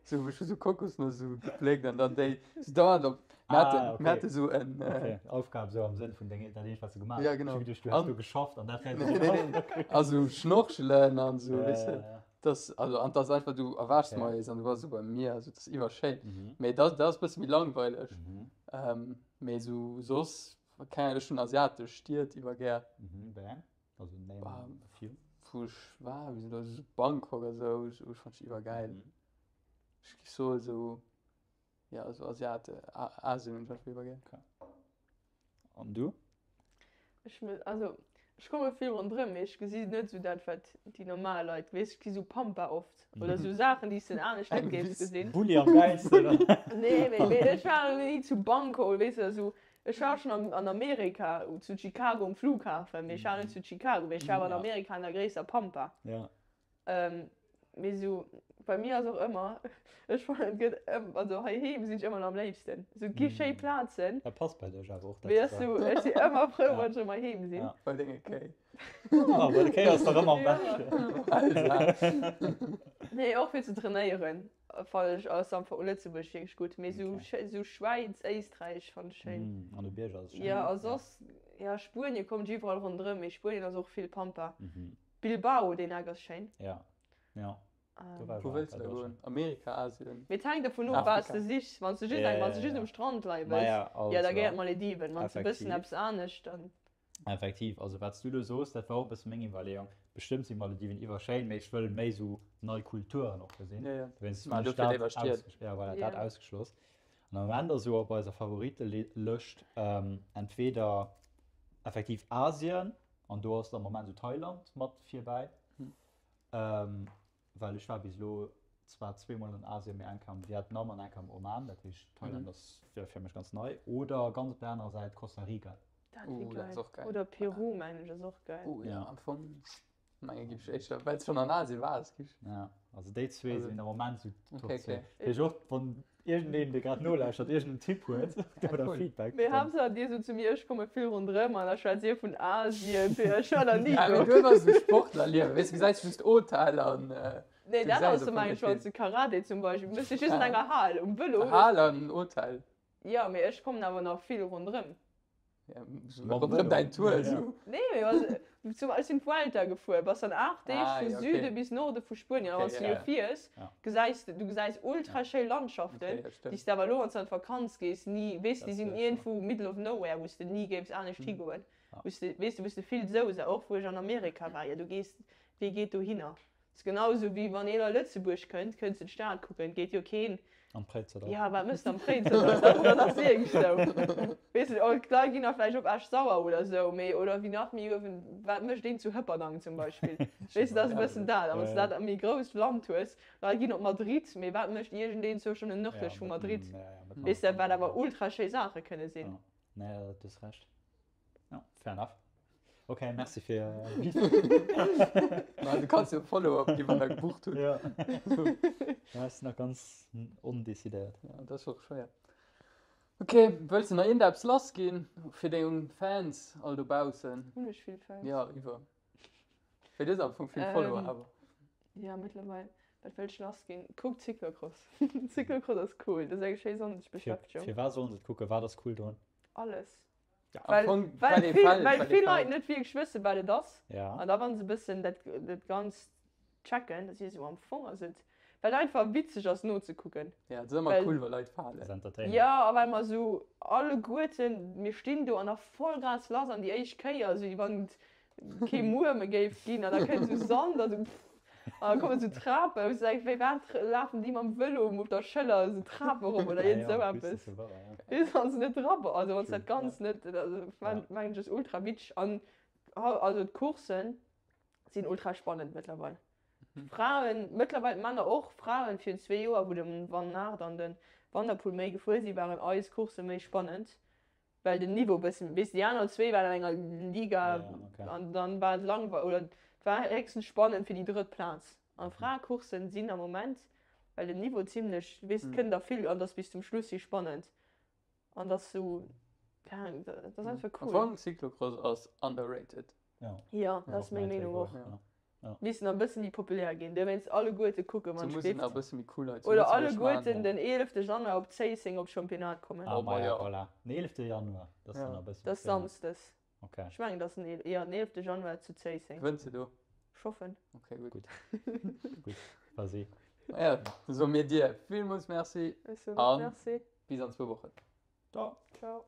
[SPEAKER 1] sou ech hu sou Kokosnëss sou gepléckt an dann déi sou dauernd op mir
[SPEAKER 2] Ah,
[SPEAKER 1] haten
[SPEAKER 2] okay.
[SPEAKER 1] mir hate sou en
[SPEAKER 2] Okay, Aufgab sou am Sënn vun deng dat eenzegt wat s de gemaach
[SPEAKER 1] Ja,
[SPEAKER 2] hues.
[SPEAKER 1] genau.
[SPEAKER 2] Ech hu geduecht du häss
[SPEAKER 1] An
[SPEAKER 2] do geschafft an dat wär
[SPEAKER 1] Nee, nee, nee. A sou schnorchelen an sou
[SPEAKER 2] Ja,
[SPEAKER 1] weess de.
[SPEAKER 2] ja, ja.
[SPEAKER 1] Das, also, an das einfach du erwächst
[SPEAKER 2] Okay.
[SPEAKER 1] moies an du bass sou beim Mier, also das ass iwwerschéin.
[SPEAKER 2] Mhm.
[SPEAKER 1] Mee dat, dat ass bësse méi langweileg.
[SPEAKER 2] Mhm.
[SPEAKER 1] Ähm, mee sou soss, keng Ahnung, ech hunn asiatesch Stied iwwer gär.
[SPEAKER 2] Mhm, wéi eng? Also name
[SPEAKER 1] Bah,
[SPEAKER 2] a few.
[SPEAKER 1] wou ech war, wéi sou, sou Bangkok a sou, sou fand ech iwwergäil.
[SPEAKER 2] Mhm.
[SPEAKER 1] Ech géif soe sou, ja, sou Asiate, Asien hunn ech einfach iwwergär.
[SPEAKER 2] Okay. An du?
[SPEAKER 3] Ech mu, also ech komme vill ronderëm, mee ech gesi net esou dat, wat déi normal Leit, weess, ech gi sou Pampa oft oder sou Saachen, déi s de anescht net
[SPEAKER 1] Eng
[SPEAKER 3] géifs
[SPEAKER 1] Wiss.
[SPEAKER 3] gesinn.
[SPEAKER 2] Bulli am gäilsten, oder?
[SPEAKER 3] Nee, mee, mee ech war nach ni zu Bangkok, weess de, esou. Ech war schonn an, an Amerika, zu Chicago um Flughafen, mee ech war net zu Chicago, mee ech war awer an Amerika an der gréisster Pampa.
[SPEAKER 2] Ja.
[SPEAKER 3] Mee sou bei mir ass och ëmmer, ech fannen et gëtt ëm, also heiheem sinn ech ëmmer nach am léifsten. Sou et gi schéi Plazen.
[SPEAKER 2] Dat passt bei dech awer och, dat
[SPEAKER 3] Mee ass sou, ech sinn ëmmer frou wann ech erëm heiheem sinn.
[SPEAKER 2] Ja.
[SPEAKER 1] Bei denge Kéi.
[SPEAKER 2] Oh, bei de Kéi ass dach ëmmer am beschten.
[SPEAKER 1] Alter.
[SPEAKER 3] Nee och fir ze trainéieren fannen ech ass am Fong Lëtzebuerg wierklech gutt. Mee sou sou Schwäiz, Éisträich fannen ech schéin.
[SPEAKER 2] An de Bierger ass et schéin.
[SPEAKER 3] Jo a soss, jo Spuenie kommt ech iwwerall ronderëm, mee Spuenien ass och vill Pampa. Bilbao, deen Eck ass schéin.
[SPEAKER 2] Ja, ja. Do war ech
[SPEAKER 1] Wou
[SPEAKER 2] och
[SPEAKER 1] wëlls de
[SPEAKER 2] eng
[SPEAKER 1] da
[SPEAKER 2] Kéier
[SPEAKER 1] goen? Amerika, Asien,
[SPEAKER 3] Mee et hänkt dovun of, wat s
[SPEAKER 1] Afrika?
[SPEAKER 3] de sichs. Wann s de just eng, wann s de just um Strand leie wëlls,
[SPEAKER 2] Maja,
[SPEAKER 3] jo, da
[SPEAKER 2] also,
[SPEAKER 3] géi an d'Malediven. Wann s de e bëssen
[SPEAKER 2] effektiv.
[SPEAKER 3] eppes anescht, dann.
[SPEAKER 2] Effektiv, also wat s du do soos, dat war och e bësse meng Iwwerleeung. Bestëmmt si Malediven iwwerschéin, mee ech wëll méi sou nei Kulturen och gesinn.
[SPEAKER 1] Ja, ja.
[SPEAKER 2] Dowéinst
[SPEAKER 1] Ma
[SPEAKER 2] hunn ech
[SPEAKER 1] dofir
[SPEAKER 2] dat
[SPEAKER 1] léiwer Stied.
[SPEAKER 2] ausgesch-, ja voilà, dat
[SPEAKER 3] Ja.
[SPEAKER 2] ausgeschloss. An am Moment ass sou op eiser Favoritelëscht entweder effektiv Asien, an do ass am Moment sou Thailand mat virbäi, well ech war bis elo zwar zweemol an Asien, mee eng Kéier am Vietnam an eng Kéier am Oman, dat heescht Thailand ass fir fir mech ganz nei, oder ganz op der anerer Säit Costa Rica.
[SPEAKER 3] Dat
[SPEAKER 1] Oh,
[SPEAKER 3] wier
[SPEAKER 1] dat ass
[SPEAKER 3] geil.
[SPEAKER 1] och geil.
[SPEAKER 3] Oder Peru mengen ech ass och geil.
[SPEAKER 1] Oh ja,
[SPEAKER 2] Ja.
[SPEAKER 1] am Fong menge giff ech éischter, well s schonn an Asien waars, giff ech.
[SPEAKER 2] Ja, also déi zwee
[SPEAKER 1] Also-
[SPEAKER 2] sinn am Moment sou d'Top
[SPEAKER 1] Okay,
[SPEAKER 2] zwee.
[SPEAKER 1] okay.
[SPEAKER 2] Dat heescht och, wann iergendeen, dee grad nolauschtert, iergendeen Tipp huet
[SPEAKER 1] Ja,
[SPEAKER 2] oder
[SPEAKER 1] cool.
[SPEAKER 2] Feedback,
[SPEAKER 3] Mee
[SPEAKER 2] dann.
[SPEAKER 3] Haaptsaach dir sot zu mir, ech komme vill ronderëm an da schwätzt dir vun Asien, fir ech war nach ni
[SPEAKER 1] Ja, mee
[SPEAKER 3] do.
[SPEAKER 1] du bass esou Sportlerliewen, weess du, gesäis just Hotel an
[SPEAKER 3] Nee,
[SPEAKER 1] du
[SPEAKER 3] dat
[SPEAKER 1] gesäis
[SPEAKER 3] ass
[SPEAKER 1] am
[SPEAKER 3] so
[SPEAKER 1] Fong
[SPEAKER 3] mengen
[SPEAKER 1] net
[SPEAKER 3] ech, wann
[SPEAKER 1] vill.
[SPEAKER 3] s du Karate zum Beispill, du bist just an
[SPEAKER 1] Ah.
[SPEAKER 3] enger Hal um Vëlo.
[SPEAKER 1] Hal an Hotel.
[SPEAKER 3] Jo, mee ech kommen awer nach vill ronderëm.
[SPEAKER 1] Ja,
[SPEAKER 2] Mam
[SPEAKER 1] ronderëm
[SPEAKER 2] Vëlo.
[SPEAKER 1] däin Tour
[SPEAKER 2] Ja.
[SPEAKER 1] esou.
[SPEAKER 3] Nee, mee was, zum, ech sinn d'Vuelta gefuer, bass dann 8 Deeg
[SPEAKER 1] Ah,
[SPEAKER 3] vu
[SPEAKER 1] ja,
[SPEAKER 3] Süde
[SPEAKER 1] okay.
[SPEAKER 3] bis Norde vu Spuenien. A
[SPEAKER 1] Okay,
[SPEAKER 3] wann s du
[SPEAKER 1] ja,
[SPEAKER 3] jo
[SPEAKER 1] ja.
[SPEAKER 3] fiers,
[SPEAKER 2] Ja.
[SPEAKER 3] gesäis de, du gesäis ultra schéi Landschaften,
[SPEAKER 1] Okay, ja,
[SPEAKER 3] déi
[SPEAKER 1] stimmt.
[SPEAKER 3] s de awer elo, wann s de an d'Vakanz gees, ni, weess,
[SPEAKER 2] Dat
[SPEAKER 3] déi
[SPEAKER 2] ass
[SPEAKER 3] sinn
[SPEAKER 2] wierklech
[SPEAKER 3] iergendwou middle of nowhere, wou s de ni géifs anescht
[SPEAKER 1] Mhm.
[SPEAKER 3] higoen.
[SPEAKER 2] Ja.
[SPEAKER 3] Wou s de, weess de, wou s de vill esou, och wou ech an Amerika war, jo, du gees, wee geet dohinner? Ass genau esou wéi wann een a Lëtzebuerg kënnt, kënnt se d'Stad kucken, geet jo keen.
[SPEAKER 2] An d'Préizerdall.
[SPEAKER 3] Ja, wat mëss de am Préizerdall? Dat, dat ass wierklech esou. Weess de, oh, d'Leit ginn da vläicht op Esch-Sauer oder esou, mee, oder wéi nach méi uewen, wat mécht een zu Hëpperdang zum Beispill? Weess de, dat ass e bëssen dat. A wann s de dat am méi grousst Land hues, Leit ginn op Madrid, mee wat mécht iergendeen zwou Stonnen nërdlech vu Madrid? Weess de, wat awer ultra schéi Saache kënne sinn.
[SPEAKER 2] Nee, du hues Recht. Ja, fair enough. Okay, merci fir.
[SPEAKER 1] Ma, du kanns jo Follow-up ginn, wann der gebucht hutt.
[SPEAKER 2] Ja. Ja, ech sinn nach ganz ondecidéiert.
[SPEAKER 1] Ja, dat ass och schwéier. Okay, wëlls de nach iergendeppes lass ginn fir deng Fans all dobaussen?
[SPEAKER 3] Hunn ech vill Fans?
[SPEAKER 1] Ja, iwwer. Wéi du hues am Fong vill Follower
[SPEAKER 3] Ähm,
[SPEAKER 1] awer.
[SPEAKER 3] Ja, mëttlerweil. Wat wëll ech lass ginn? Kuckt Cyclocross. Cyclocross ass cool. Dat ass eng schéi
[SPEAKER 2] Fir,
[SPEAKER 3] Sonndesbeschäftegung.
[SPEAKER 2] firwat sollen se et kucken? Wat ass cool drun?
[SPEAKER 3] Alles.
[SPEAKER 1] Ja, am
[SPEAKER 3] Well,
[SPEAKER 1] Fong,
[SPEAKER 3] well
[SPEAKER 1] well ee
[SPEAKER 3] vill,
[SPEAKER 1] fält,
[SPEAKER 3] well
[SPEAKER 1] well ee
[SPEAKER 3] vill Leit
[SPEAKER 1] fält.
[SPEAKER 3] net wierklech wëssen, wat et ass.
[SPEAKER 2] Ja.
[SPEAKER 3] An da wann se e bëssen dat, dat Ganzt checken, da si se esou, am Fong ass et, well et einfach witzeg ass nozekucken.
[SPEAKER 1] Ja, et ass ëmmer
[SPEAKER 3] Well,
[SPEAKER 1] cool, wa Leit
[SPEAKER 2] Das
[SPEAKER 1] falen.
[SPEAKER 2] Entertainment.
[SPEAKER 3] ja, a well mer esou alleguerten, mir stinn do an da Vollgas lass an déi éischt Kéier, esou wéi wann et kee Muer méi géif ginn an da kënnt esou Sand a sou pff an da kommen esou Trapen, wou s du denks, wéi wat lafen déi mam Vëlo op der Schëller esou Trape erop oder
[SPEAKER 2] Ah
[SPEAKER 3] iergend
[SPEAKER 2] ja,
[SPEAKER 3] esou
[SPEAKER 2] en plus,
[SPEAKER 3] eppes.
[SPEAKER 2] dat ass jo wouer, ja.
[SPEAKER 3] Weess, wann s de net dra bass, also wann s dat
[SPEAKER 2] True, ja.
[SPEAKER 3] Ganzt net, also
[SPEAKER 2] Ja.
[SPEAKER 3] mengen ech ass ultra witzeg an also d'Courssen sinn ultra spannend mëttlerweil. Fraen, mëttlerweil d'Männer och, Fraen virun zwee Joer wou de Van Aert an de Van der Poel méi gefuer sinn, waren eis Coursse méi spannend. Well den Niveau bëssen, weess de, déi aner zwee waren an enger Liga an dann war et langweileg oder et war héchstens spannend fir déi drëtt Plaz. An Fraecourssen sinn am Moment, well den Niveau zimlech, weess, et kënnt der vill an et ass bis zum Schluss hi spannend an et ass sou, keng Ahnung, et ass einfach
[SPEAKER 1] Am
[SPEAKER 3] cool.
[SPEAKER 1] Fong Cyclocross ass underrated.
[SPEAKER 3] Jo, dat ass meng Meenung och. Missten e bësse méi populär ginn. Dowéinst alleguerte kucken, wann
[SPEAKER 1] Se
[SPEAKER 3] et
[SPEAKER 1] mussen
[SPEAKER 3] leeft.
[SPEAKER 1] e bësse méi cool hei zu
[SPEAKER 3] Oder
[SPEAKER 1] Lëtzebuerg maachen.
[SPEAKER 3] alleguerten den 11 Januar op Zéisseng op d'Championnat kommen.
[SPEAKER 2] Ah,
[SPEAKER 1] Oh, ma
[SPEAKER 2] maja,
[SPEAKER 1] jo.
[SPEAKER 2] voilà. Den 11 Januar, dat ass dann
[SPEAKER 1] Ja.
[SPEAKER 2] e bësse
[SPEAKER 3] Dat ass
[SPEAKER 2] méi fréi.
[SPEAKER 3] Samsdes.
[SPEAKER 2] Okay.
[SPEAKER 3] Ech mengen, dat ass den jo, den 11 Januar zu Zéisseng.
[SPEAKER 1] Gewënns de do?
[SPEAKER 3] Ech hoffen.
[SPEAKER 1] Okay, gutt.
[SPEAKER 2] Gutt. Gutt. Vas-y.
[SPEAKER 1] Maja, da soe mir dir villmools Merci
[SPEAKER 3] Ech soen
[SPEAKER 1] a
[SPEAKER 3] och Merci.
[SPEAKER 1] bis an zwou Wochen.
[SPEAKER 2] Ciao.
[SPEAKER 3] Ciao.